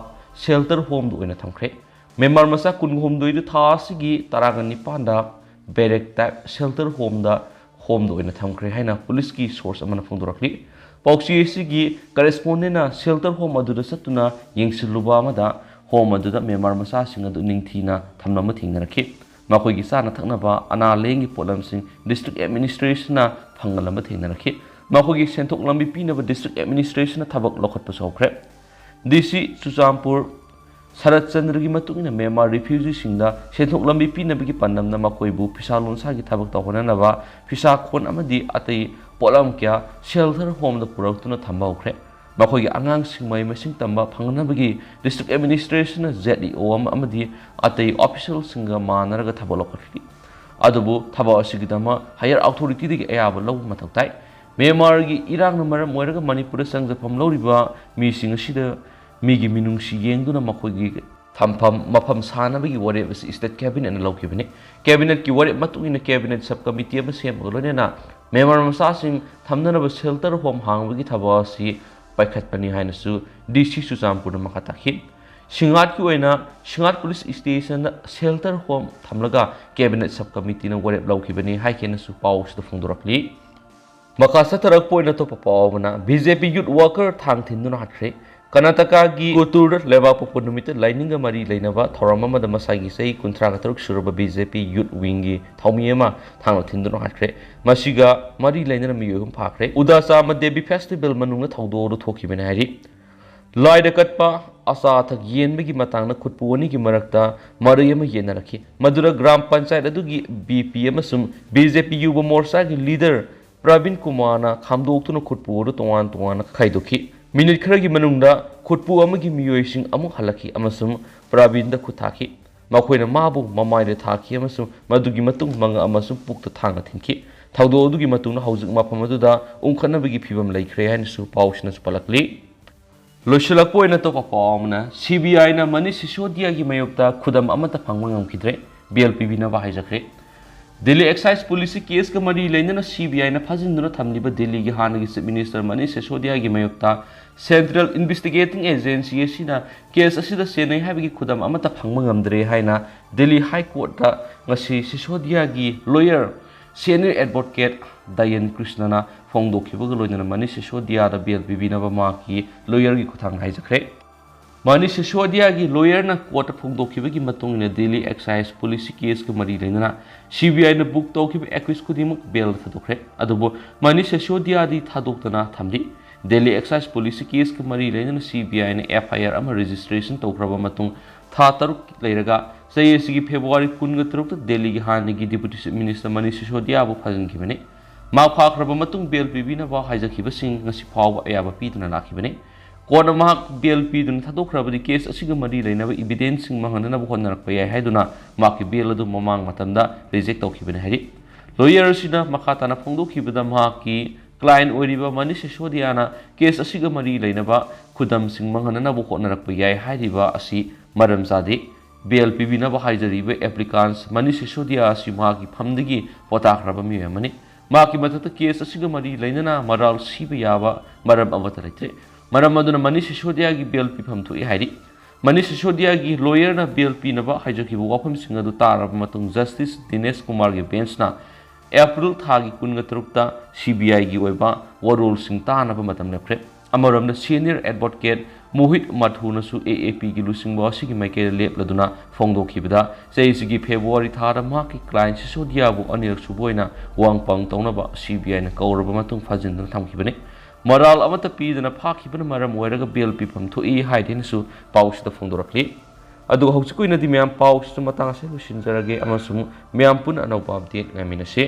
shelter home ꯗ ꯑꯣꯏꯅ ꯊꯝꯈ꯭ꯔꯦ꯫ ꯃ꯭ꯌꯥꯟꯃꯥꯔ ꯃꯆꯥ ꯀꯨꯟꯍꯨꯝꯗꯣꯏꯗꯨ ꯊꯥ ꯑꯁꯤꯒꯤ ꯇꯔꯥꯒ ꯅꯤꯄꯥꯟꯗ barrack type shelter home ꯗ home ꯗ ꯑꯣꯏꯅ ꯊꯝꯈ꯭ꯔꯦ ꯍꯥꯏꯅ police ꯀꯤ source ꯑꯃꯅ ꯐꯣꯡꯗꯣꯔꯛꯂꯤ꯫ ꯄꯥꯎꯆꯦ ꯑꯁꯤꯒꯤ correspondent ꯅ shelter home ꯑꯗꯨꯗ ꯆꯠꯇꯨꯅ ꯌꯦꯡꯁꯤꯜꯂꯨꯕ ꯑꯃꯗ home ꯑꯗꯨꯗ ꯃ꯭ꯌꯥꯟꯃꯥꯔ ꯃꯆꯥꯁꯤꯡ ꯑꯗꯨ ꯅꯤꯡꯊꯤꯅ ꯊꯝꯂꯝꯕ ꯊꯦꯡꯅꯔꯛꯈꯤ꯫ ꯃꯈꯣꯏꯒꯤ ꯆꯥꯅ ꯊꯛꯅꯕ, ꯑꯅꯥ ꯂꯥꯌꯦꯡꯒꯤ ꯄꯣꯠꯂꯝꯁꯤꯡ district administration ꯅ ꯐꯪꯍꯜꯂꯝꯕ ꯊꯦꯡꯅꯔꯛꯈꯤ꯫ ꯃꯈꯣꯏꯒꯤ ꯁꯦꯟꯊꯣꯛ ꯂꯝꯕꯤ ꯄꯤꯅꯕ district administration ꯅ ꯊꯕꯛ ꯂꯧꯈꯠꯄꯁꯨ ꯍꯧꯈ꯭ꯔꯦ꯫ D C ꯆꯨꯔꯆꯥꯟꯄꯨꯔ ꯁꯔꯠ ꯆꯟꯗ꯭ꯔꯒꯤ ꯃꯇꯨꯡ ꯏꯟꯅ, ꯃ꯭ꯌꯥꯟꯃꯥꯔ refugee ꯁꯤꯡꯗ ꯁꯦꯟꯊꯣꯛ ꯂꯝꯕꯤ ꯄꯤꯅꯕꯒꯤ ꯄꯥꯟꯗꯝꯅ ꯃꯈꯣꯏꯕꯨ ꯐꯤꯁꯥ ꯂꯣꯟꯁꯥꯒꯤ ꯊꯕꯛ ꯇꯧꯍꯟꯅꯅꯕ ꯐꯤꯁꯥ ꯈꯣꯟ ꯑꯃꯗꯤ ꯑꯇꯩ ꯄꯣꯠꯂꯝ ꯀꯌꯥ shelter home ꯗ ꯄꯨꯔꯛꯇꯨꯅ ꯊꯝꯕ ꯍꯧꯈ꯭ꯔꯦ꯫ ꯃꯈꯣꯏꯒꯤ ꯑꯉꯥꯡꯁꯤꯡ ꯃꯍꯩ ꯃꯁꯤꯡ ꯇꯝꯕ ꯐꯪꯅꯕꯒꯤ district administration ꯅ Z E O ꯑꯃ ꯑꯃꯗꯤ ꯑꯇꯩ official ꯁꯤꯡꯒ ꯃꯥꯟꯅꯔꯒ ꯊꯕꯛ ꯂꯧꯈꯠꯈꯤ꯫ ꯑꯗꯨꯕꯨ ꯊꯕꯛ ꯑꯁꯤꯒꯤꯗꯃꯛ higher authority ꯗꯒꯤ ꯑꯌꯥꯕ ꯂꯧꯕ ꯃꯊꯧ ꯇꯥꯏ꯫ ꯃ꯭ꯌꯥꯟꯃꯥꯔꯒꯤ ꯏꯔꯥꯡꯅ ꯃꯔꯝ ꯑꯣꯏꯔꯒ ꯃꯅꯤꯄꯨꯔꯗ ꯆꯪꯖꯐꯝ ꯂꯧꯔꯤꯕ ꯃꯤꯁꯤꯡ ꯑꯁꯤꯗ ꯃꯤꯒꯤ ꯃꯤꯅꯨꯡꯁꯤ ꯌꯦꯡꯗꯨꯅ ꯃꯈꯣꯏꯒꯤ ꯊꯝꯐꯝ ꯃꯐꯝ ꯁꯥꯅꯕꯒꯤ ꯋꯥꯔꯦꯞ ꯑꯁꯤ state cabinet ꯅ ꯂꯧꯈꯤꯕꯅꯤ꯫ Cabinet ꯀꯤ ꯋꯥꯔꯦꯞ ꯃꯇꯨꯡ ꯏꯟꯅ cabinet sub committee ꯑꯃ ꯁꯦꯝꯕꯒ ꯂꯣꯏꯅꯅ ꯃ꯭ꯌꯥꯟꯃꯥꯔ ꯃꯆꯥꯁꯤꯡ ꯊꯝꯅꯅꯕ shelter home ꯍꯥꯡꯕꯒꯤ ꯊꯕꯛ ꯑꯁꯤ ꯄꯥꯏꯈꯠꯄꯅꯤ ꯍꯥꯏꯅꯁꯨ D C ꯆꯨꯔꯆꯥꯟꯄꯨꯔꯅ ꯃꯈꯥ ꯇꯥꯈꯤ꯫ ꯁꯤꯡꯍꯥꯠꯀꯤ ꯑꯣꯏꯅ ꯁꯤꯡꯍꯥꯠ police station ꯗ shelter home ꯊꯝꯂꯒ cabinet sub committee ꯅ ꯋꯥꯔꯦꯞ ꯂꯧꯈꯤꯕꯅꯤ ꯍꯥꯏꯈꯤꯅꯁꯨ ꯄꯥꯎꯁꯤꯗ ꯐꯣꯡꯗꯣꯔꯛꯂꯤ꯫ ꯃꯈꯥ ꯆꯠꯊꯔꯛꯄ ꯑꯣꯏꯅ ꯑꯇꯣꯞꯄ ꯄꯥꯎ ꯑꯃꯅ, B J P youth worker ꯊꯥꯡ ꯊꯤꯟꯗꯨꯅ ꯍꯥꯠꯈ꯭ꯔꯦ꯫ ꯀꯔꯅꯥꯇꯀꯥꯒꯤ ꯀꯣꯇꯨꯔꯗ ꯂꯩꯕꯥꯛꯄꯣꯛꯄ ꯅꯨꯃꯤꯠꯇ ꯂꯥꯏꯅꯤꯡꯒ ꯃꯔꯤ ꯂꯩꯅꯕ ꯊꯧꯔꯝ ꯑꯃꯗ ꯃꯁꯥꯒꯤ ꯆꯍꯤ ꯀꯨꯟꯊ꯭ꯔꯥꯒ ꯇꯔꯨꯛ ꯁꯨꯔꯕ B J P youth wing ꯒꯤ ꯊꯧꯃꯤ ꯑꯃ ꯊꯥꯡꯅ ꯊꯤꯟꯗꯨꯅ ꯍꯥꯠꯈ꯭ꯔꯦ꯫ ꯃꯁꯤꯒ ꯃꯔꯤ ꯂꯩꯅꯅ ꯃꯤꯑꯣꯏ ꯑꯍꯨꯝ ꯐꯥꯈ꯭ꯔꯦ꯫ ꯎꯗꯥꯆꯥꯃ ꯗꯦꯕꯤ festival ꯃꯅꯨꯡꯗ ꯊꯧꯗꯣꯛ ꯑꯗꯨ ꯊꯣꯛꯈꯤꯕꯅꯤ ꯍꯥꯏꯔꯤ꯫ ꯂꯥꯏꯗ ꯀꯠꯄ, ꯑꯆꯥ ꯑꯊꯛ ꯌꯦꯟꯕꯒꯤ ꯃꯇꯥꯡꯗ ꯈꯨꯠꯄꯨ ꯑꯅꯤꯒꯤ ꯃꯔꯛꯇ ꯃꯔꯩ ꯑꯃ ꯌꯦꯠꯅꯔꯛꯈꯤ꯫ ꯃꯗꯨꯗ ꯒ꯭ꯔꯥꯝ ꯄꯟꯆꯥꯌꯠ ꯑꯗꯨꯒꯤ B P ꯑꯃꯁꯨꯡ B J P ꯌꯨꯕ ꯃꯣꯔꯆꯥꯒꯤ leader Praveen ꯀꯨꯃꯥꯔꯅ ꯈꯥꯝꯗꯣꯛꯇꯨꯅ ꯈꯨꯠꯄꯨ ꯑꯗꯨ ꯇꯣꯉꯥꯟ ꯇꯣꯉꯥꯟꯅ ꯈꯥꯏꯗꯣꯛꯈꯤ꯫ ꯃꯤꯅꯤꯠ ꯈꯔꯒꯤ ꯃꯅꯨꯡꯗ ꯈꯨꯠꯄꯨ ꯑꯃꯒꯤ ꯃꯤꯑꯣꯏꯁꯤꯡ ꯑꯃꯨꯛ ꯍꯜꯂꯛꯈꯤ ꯑꯃꯁꯨꯡ ꯄ꯭ꯔꯕꯤꯟꯗ ꯈꯨꯠ ꯊꯥꯈꯤ꯫ ꯃꯈꯣꯏꯅ ꯃꯥꯕꯨ ꯃꯃꯥꯏꯗ ꯊꯥꯈꯤ ꯑꯃꯁꯨꯡ ꯃꯗꯨꯒꯤ ꯃꯇꯨꯡ ꯃꯉꯛ ꯑꯃꯁꯨꯡ ꯄꯨꯛꯇ ꯊꯥꯡꯅ ꯊꯤꯟꯈꯤ꯫ ꯊꯧꯗꯣꯛ ꯑꯗꯨꯒꯤ ꯃꯇꯨꯡꯗ ꯍꯧꯖꯤꯛ ꯃꯐꯝ ꯑꯗꯨꯗ ꯎꯪꯈꯠꯅꯕꯒꯤ ꯐꯤꯚꯝ ꯂꯩꯈ꯭ꯔꯦ ꯍꯥꯏꯅꯁꯨ ꯄꯥꯎꯁꯤꯅꯁꯨ ꯄꯜꯂꯛꯂꯤ꯫ ꯂꯣꯏꯁꯤꯜꯂꯛꯄ ꯑꯣꯏꯅ ꯑꯇꯣꯞꯄ ꯄꯥꯎ ꯑꯃꯅ, C B I ꯅ ꯃꯅꯤꯁ ꯁꯤꯁꯣꯗꯤꯌꯥꯒꯤ ꯃꯥꯌꯣꯛꯇ ꯈꯨꯗꯝ ꯑꯃꯠꯇ ꯐꯪꯕ ꯉꯝꯈꯤꯗ꯭ꯔꯦ, bail ꯄꯤꯕꯤꯅꯕ ꯍꯥꯏꯖꯈ꯭ꯔꯦ꯫ ꯗꯦꯜꯂꯤ ꯑꯦꯛꯁꯥꯏꯖ ꯄꯨꯂꯤꯁꯀꯤ ꯀꯦꯁꯀ ꯃꯔꯤ ꯂꯩꯅꯅ ꯁꯤ ꯕꯤ ꯑꯥꯏꯅ ꯐꯥꯖꯤꯟꯗꯨꯅ ꯊꯝꯂꯤꯕ ꯗꯦꯜꯂꯤꯒꯤ ꯍꯥꯟꯅꯒꯤ ꯆꯤꯐ ꯃꯤꯅꯤꯁꯇꯔ ꯃꯅꯤꯁ ꯁꯤꯁꯣꯗꯤꯌꯥꯒꯤ ꯃꯥꯌꯣꯛꯇ ꯁꯦꯟꯇ꯭ꯔꯦꯜ ꯏꯟꯚꯦꯁꯇꯤꯒꯦꯇꯤꯡ ꯑꯦꯖꯦꯟꯁꯤ ꯑꯁꯤꯅ ꯀꯦꯁ ꯑꯁꯤꯗ ꯆꯦꯟꯅꯩ ꯍꯥꯏꯕꯒꯤ ꯈꯨꯗꯝ ꯑꯃꯠꯇ ꯐꯪꯕ ꯉꯝꯗ꯭ꯔꯦ ꯍꯥꯏꯅ ꯗꯦꯜꯂꯤ ꯍꯥꯏ ꯀꯣꯔꯠꯇ ꯉꯁꯤ ꯁꯤꯁꯣꯗꯤꯌꯥꯒꯤ ꯂꯣꯌꯔ ꯁꯦꯅꯤꯌꯔ ꯑꯦꯗꯚꯣꯀꯦꯠ ꯗꯌꯟ ꯀ꯭ꯔꯤꯁꯅꯅ ꯐꯣꯡꯗꯣꯛꯈꯤꯕꯒ ꯂꯣꯏꯅꯅ ꯃꯅꯤꯁ ꯁꯤꯁꯣꯗꯤꯌꯥꯗ ꯕꯦꯜ ꯄꯤꯕꯤꯅꯕ ꯃꯍꯥꯛꯀꯤ ꯂꯣꯌꯔꯒꯤ ꯈꯨꯠꯊꯥꯡꯗ ꯍꯥꯏꯖꯈ꯭ꯔꯦ꯫ ꯃꯅꯤꯁ ꯁꯤꯁꯣꯗꯤꯌꯥꯒꯤ ꯂꯣꯌꯔꯅ ꯀꯣꯔꯠꯇ ꯐꯣꯡꯗꯣꯛꯈꯤꯕꯒꯤ ꯃꯇꯨꯡ ꯏꯟꯅ ꯗꯦꯜꯂꯤ ꯑꯦꯛꯁꯥꯏꯖ ꯄꯨꯂꯤꯁꯀꯤ ꯀꯦꯁꯀ ꯃꯔꯤ ꯂꯩꯅꯅ ꯁꯤ ꯕꯤ ꯑꯥꯏꯅ ꯕꯨꯛ ꯇꯧꯈꯤꯕ ꯑꯦꯀ꯭ꯌꯨꯁ ꯈꯨꯗꯤꯡꯃꯛ ꯕꯦꯜꯗ ꯊꯥꯗꯣꯛꯈ꯭ꯔꯦ꯫ ꯑꯗꯨꯕꯨ ꯃꯅꯤꯁ ꯁꯤꯁꯣꯗꯤꯌꯥꯗꯤ ꯊꯥꯗꯣꯛꯇꯅ ꯊꯝꯂꯤ꯫ ꯗꯦꯜꯂꯤ ꯑꯦꯛꯁꯥꯏꯖ ꯄꯨꯂꯤꯁꯀꯤ ꯀꯦꯁꯀ ꯃꯔꯤ ꯂꯩꯅꯅ ꯁꯤ ꯕꯤ ꯑꯥꯏꯅ ꯑꯦꯐ ꯑꯥꯏ ꯑꯥꯔ ꯑꯃ ꯔꯦꯖꯤꯁꯇ꯭ꯔꯦꯁꯟ ꯇꯧꯈ꯭ꯔꯕ ꯃꯇꯨꯡ ꯊꯥ ꯇꯔꯨꯛ ꯂꯩꯔꯒ ꯆꯍꯤ ꯑꯁꯤꯒꯤ ꯐꯦꯕ꯭ꯔꯨꯋꯥꯔꯤ ꯀꯨꯟꯒ ꯇꯔꯨꯛꯇ ꯗꯦꯜꯂꯤꯒꯤ ꯍꯥꯟꯅꯒꯤ ꯗꯦꯄꯨꯇꯤ ꯆꯤꯐ ꯃꯤꯅꯤꯁꯇꯔ ꯃꯅꯤꯁ ꯁꯤꯁꯣꯗꯤꯌꯥꯕꯨ ꯐꯥꯖꯤꯟꯈꯤꯕꯅꯤ꯫ ꯃꯍꯥꯛ ꯐꯥꯈ꯭ꯔꯕ ꯃꯇꯨꯡ ꯕꯦꯜ ꯄꯤꯕꯤꯅꯕ ꯍꯥꯏꯖꯈꯤꯕꯁꯤꯡ ꯉꯁꯤ ꯐꯥꯎꯕ ꯑꯌꯥꯕ ꯄꯤꯗꯨꯅ ꯂꯥꯛꯈꯤꯕꯅꯤ꯫ ꯀꯣꯔꯠꯅ ꯃꯍꯥꯛ ꯕꯦꯜ ꯄꯤꯗꯨꯅ ꯊꯥꯗꯣꯛꯈ꯭ꯔꯕꯗꯤ ꯀꯦꯁ ꯑꯁꯤꯒ ꯃꯔꯤ ꯂꯩꯅꯕ ꯏꯚꯤꯗꯦꯟꯁꯁꯤꯡ ꯃꯥꯡꯍꯟꯅꯅꯕ ꯍꯣꯠꯅꯔꯛꯄ ꯌꯥꯏ ꯍꯥꯏꯗꯨꯅ ꯃꯍꯥꯛꯀꯤ ꯕꯦꯜ ꯑꯗꯨ ꯃꯃꯥꯡ ꯃꯇꯝꯗ ꯔꯤꯖꯦꯛ ꯇꯧꯈꯤꯕꯅꯤ ꯍꯥꯏꯔꯤ꯫ ꯂꯣꯌꯔ ꯑꯁꯤꯅ ꯃꯈꯥ ꯇꯥꯅ ꯐꯣꯡꯗꯣꯛꯈꯤꯕꯗ ꯃꯍꯥꯛꯀꯤ ꯀ꯭ꯂꯥꯏꯟ ꯑꯣꯏꯔꯤꯕ ꯃꯅꯤꯁ ꯁꯤꯁꯣꯗꯤꯌꯥꯅ ꯀꯦꯁ ꯑꯁꯤꯒ ꯃꯔꯤ ꯂꯩꯅꯕ ꯈꯨꯗꯝꯁꯤꯡ ꯃꯥꯡꯍꯟꯅꯅꯕ ꯍꯣꯠꯅꯔꯛꯄ ꯌꯥꯏ ꯍꯥꯏꯔꯤꯕ ꯑꯁꯤ ꯃꯔꯝ ꯆꯥꯗꯦ꯫ ꯕꯦꯜ ꯄꯤꯕꯤꯅꯕ ꯍꯥꯏꯖꯔꯤꯕ ꯑꯦꯄ꯭ꯂꯤꯀꯥꯟꯁ ꯃꯅꯤꯁ ꯁꯤꯁꯣꯗꯤꯌꯥ ꯑꯁꯤ ꯃꯍꯥꯛꯀꯤ ꯐꯝꯗꯒꯤ ꯄꯣꯊꯥꯈ꯭ꯔꯕ ꯃꯤꯑꯣꯏ ꯑꯃꯅꯤ꯫ ꯃꯍꯥꯛꯀꯤ ꯃꯊꯛꯇ ꯀꯦꯁ ꯑꯁꯤꯒ ꯃꯔꯤ ꯂꯩꯅꯅ ꯃꯔꯥꯜ ꯁꯤꯕ ꯌꯥꯕ ꯃꯔꯝ ꯑꯃꯠꯇ ꯂꯩꯇ꯭ꯔꯦ꯫ ꯃꯔꯝ ꯑꯗꯨꯅ ꯃꯅꯤꯁ ꯁꯤꯁꯣꯗꯤꯌꯥꯒꯤ ꯕꯦꯜ ꯄꯤꯐꯝ ꯊꯣꯛꯏ ꯍꯥꯏꯔꯤ꯫ ꯃꯅꯤꯁ ꯁꯤꯁꯣꯗꯤꯌꯥꯒꯤ ꯂꯣꯌꯔꯅ ꯕꯦꯜ ꯄꯤꯅꯕ ꯍꯥꯏꯖꯈꯤꯕ ꯋꯥꯐꯝꯁꯤꯡ ꯑꯗꯨ ꯇꯥꯔꯕ ꯃꯇꯨꯡ ꯖꯁꯇꯤꯁ ꯗꯤꯅꯦꯁ ꯀꯨꯃꯥꯔꯒꯤ ꯕꯦꯟꯁꯅ ꯑꯦꯄ꯭ꯔꯤꯜ ꯊꯥꯒꯤ ꯀꯨꯟꯒ ꯇꯔꯨꯛꯇ ꯁꯤ ꯕꯤ ꯑꯥꯏꯒꯤ ꯑꯣꯏꯕ ꯋꯥꯔꯣꯜꯁꯤꯡ ꯇꯥꯅꯕ ꯃꯇꯝ ꯂꯦꯞꯈ꯭ꯔꯦ꯫ ꯑꯃꯔꯣꯝꯗ ꯁꯦꯅꯤꯌꯔ ꯑꯦꯗꯚꯣꯀꯦꯠ ꯃꯣꯍꯤꯠ ꯃꯥꯊꯨꯅꯁꯨ ꯑꯦ ꯑꯦ ꯄꯤꯒꯤ ꯂꯨꯆꯤꯡꯕ ꯑꯁꯤꯒꯤ ꯃꯥꯏꯀꯩꯗ ꯂꯦꯞꯂꯗꯨꯅ ꯐꯣꯡꯗꯣꯛꯈꯤꯕꯗ ꯆꯍꯤꯁꯤꯒꯤ ꯐꯦꯕ꯭ꯔꯨꯋꯥꯔꯤ ꯊꯥꯗ ꯃꯍꯥꯛꯀꯤ ꯀ꯭ꯂꯥꯏꯟ ꯁꯤꯁꯣꯗꯤꯌꯥꯕꯨ ꯑꯅꯤꯔꯛ ꯁꯨꯕ ꯑꯣꯏꯅ ꯋꯥꯍꯪ ꯄꯥꯎꯍꯪ ꯇꯧꯅꯕ ꯁꯤ ꯕꯤ ꯑꯥꯏꯅ ꯀꯧꯔꯕ ꯃꯇꯨꯡ ꯐꯥꯖꯤꯟꯗꯨꯅ ꯊꯝꯈꯤꯕꯅꯤ꯫ ꯃꯔꯥꯜ ꯑꯃꯠꯇ ꯄꯤꯗꯅ ꯐꯥꯈꯤꯕꯅ ꯃꯔꯝ ꯑꯣꯏꯔꯒ ꯕꯦꯜ ꯄꯤꯐꯝ ꯊꯣꯛꯏ ꯍꯥꯏꯗꯦꯅꯁꯨ ꯄꯥꯎꯁꯤꯗ ꯐꯣꯡꯗꯣꯔꯛꯂꯤ꯫ ꯑꯗꯨꯒ ꯍꯧꯖꯤꯛꯀꯤ ꯑꯣꯏꯅꯗꯤ ꯃꯌꯥꯝ ꯄꯥꯎꯁꯤꯁꯨ ꯃꯇꯥꯡ ꯑꯁꯤꯗ ꯂꯣꯏꯁꯤꯟꯖꯔꯒꯦ ꯑꯃꯁꯨꯡ ꯃꯌꯥꯝ ꯄꯨꯟꯅ ꯑꯅꯧꯕ ꯑꯞꯗꯦꯠ ꯉꯥꯏꯃꯤꯟꯅꯁꯤ꯫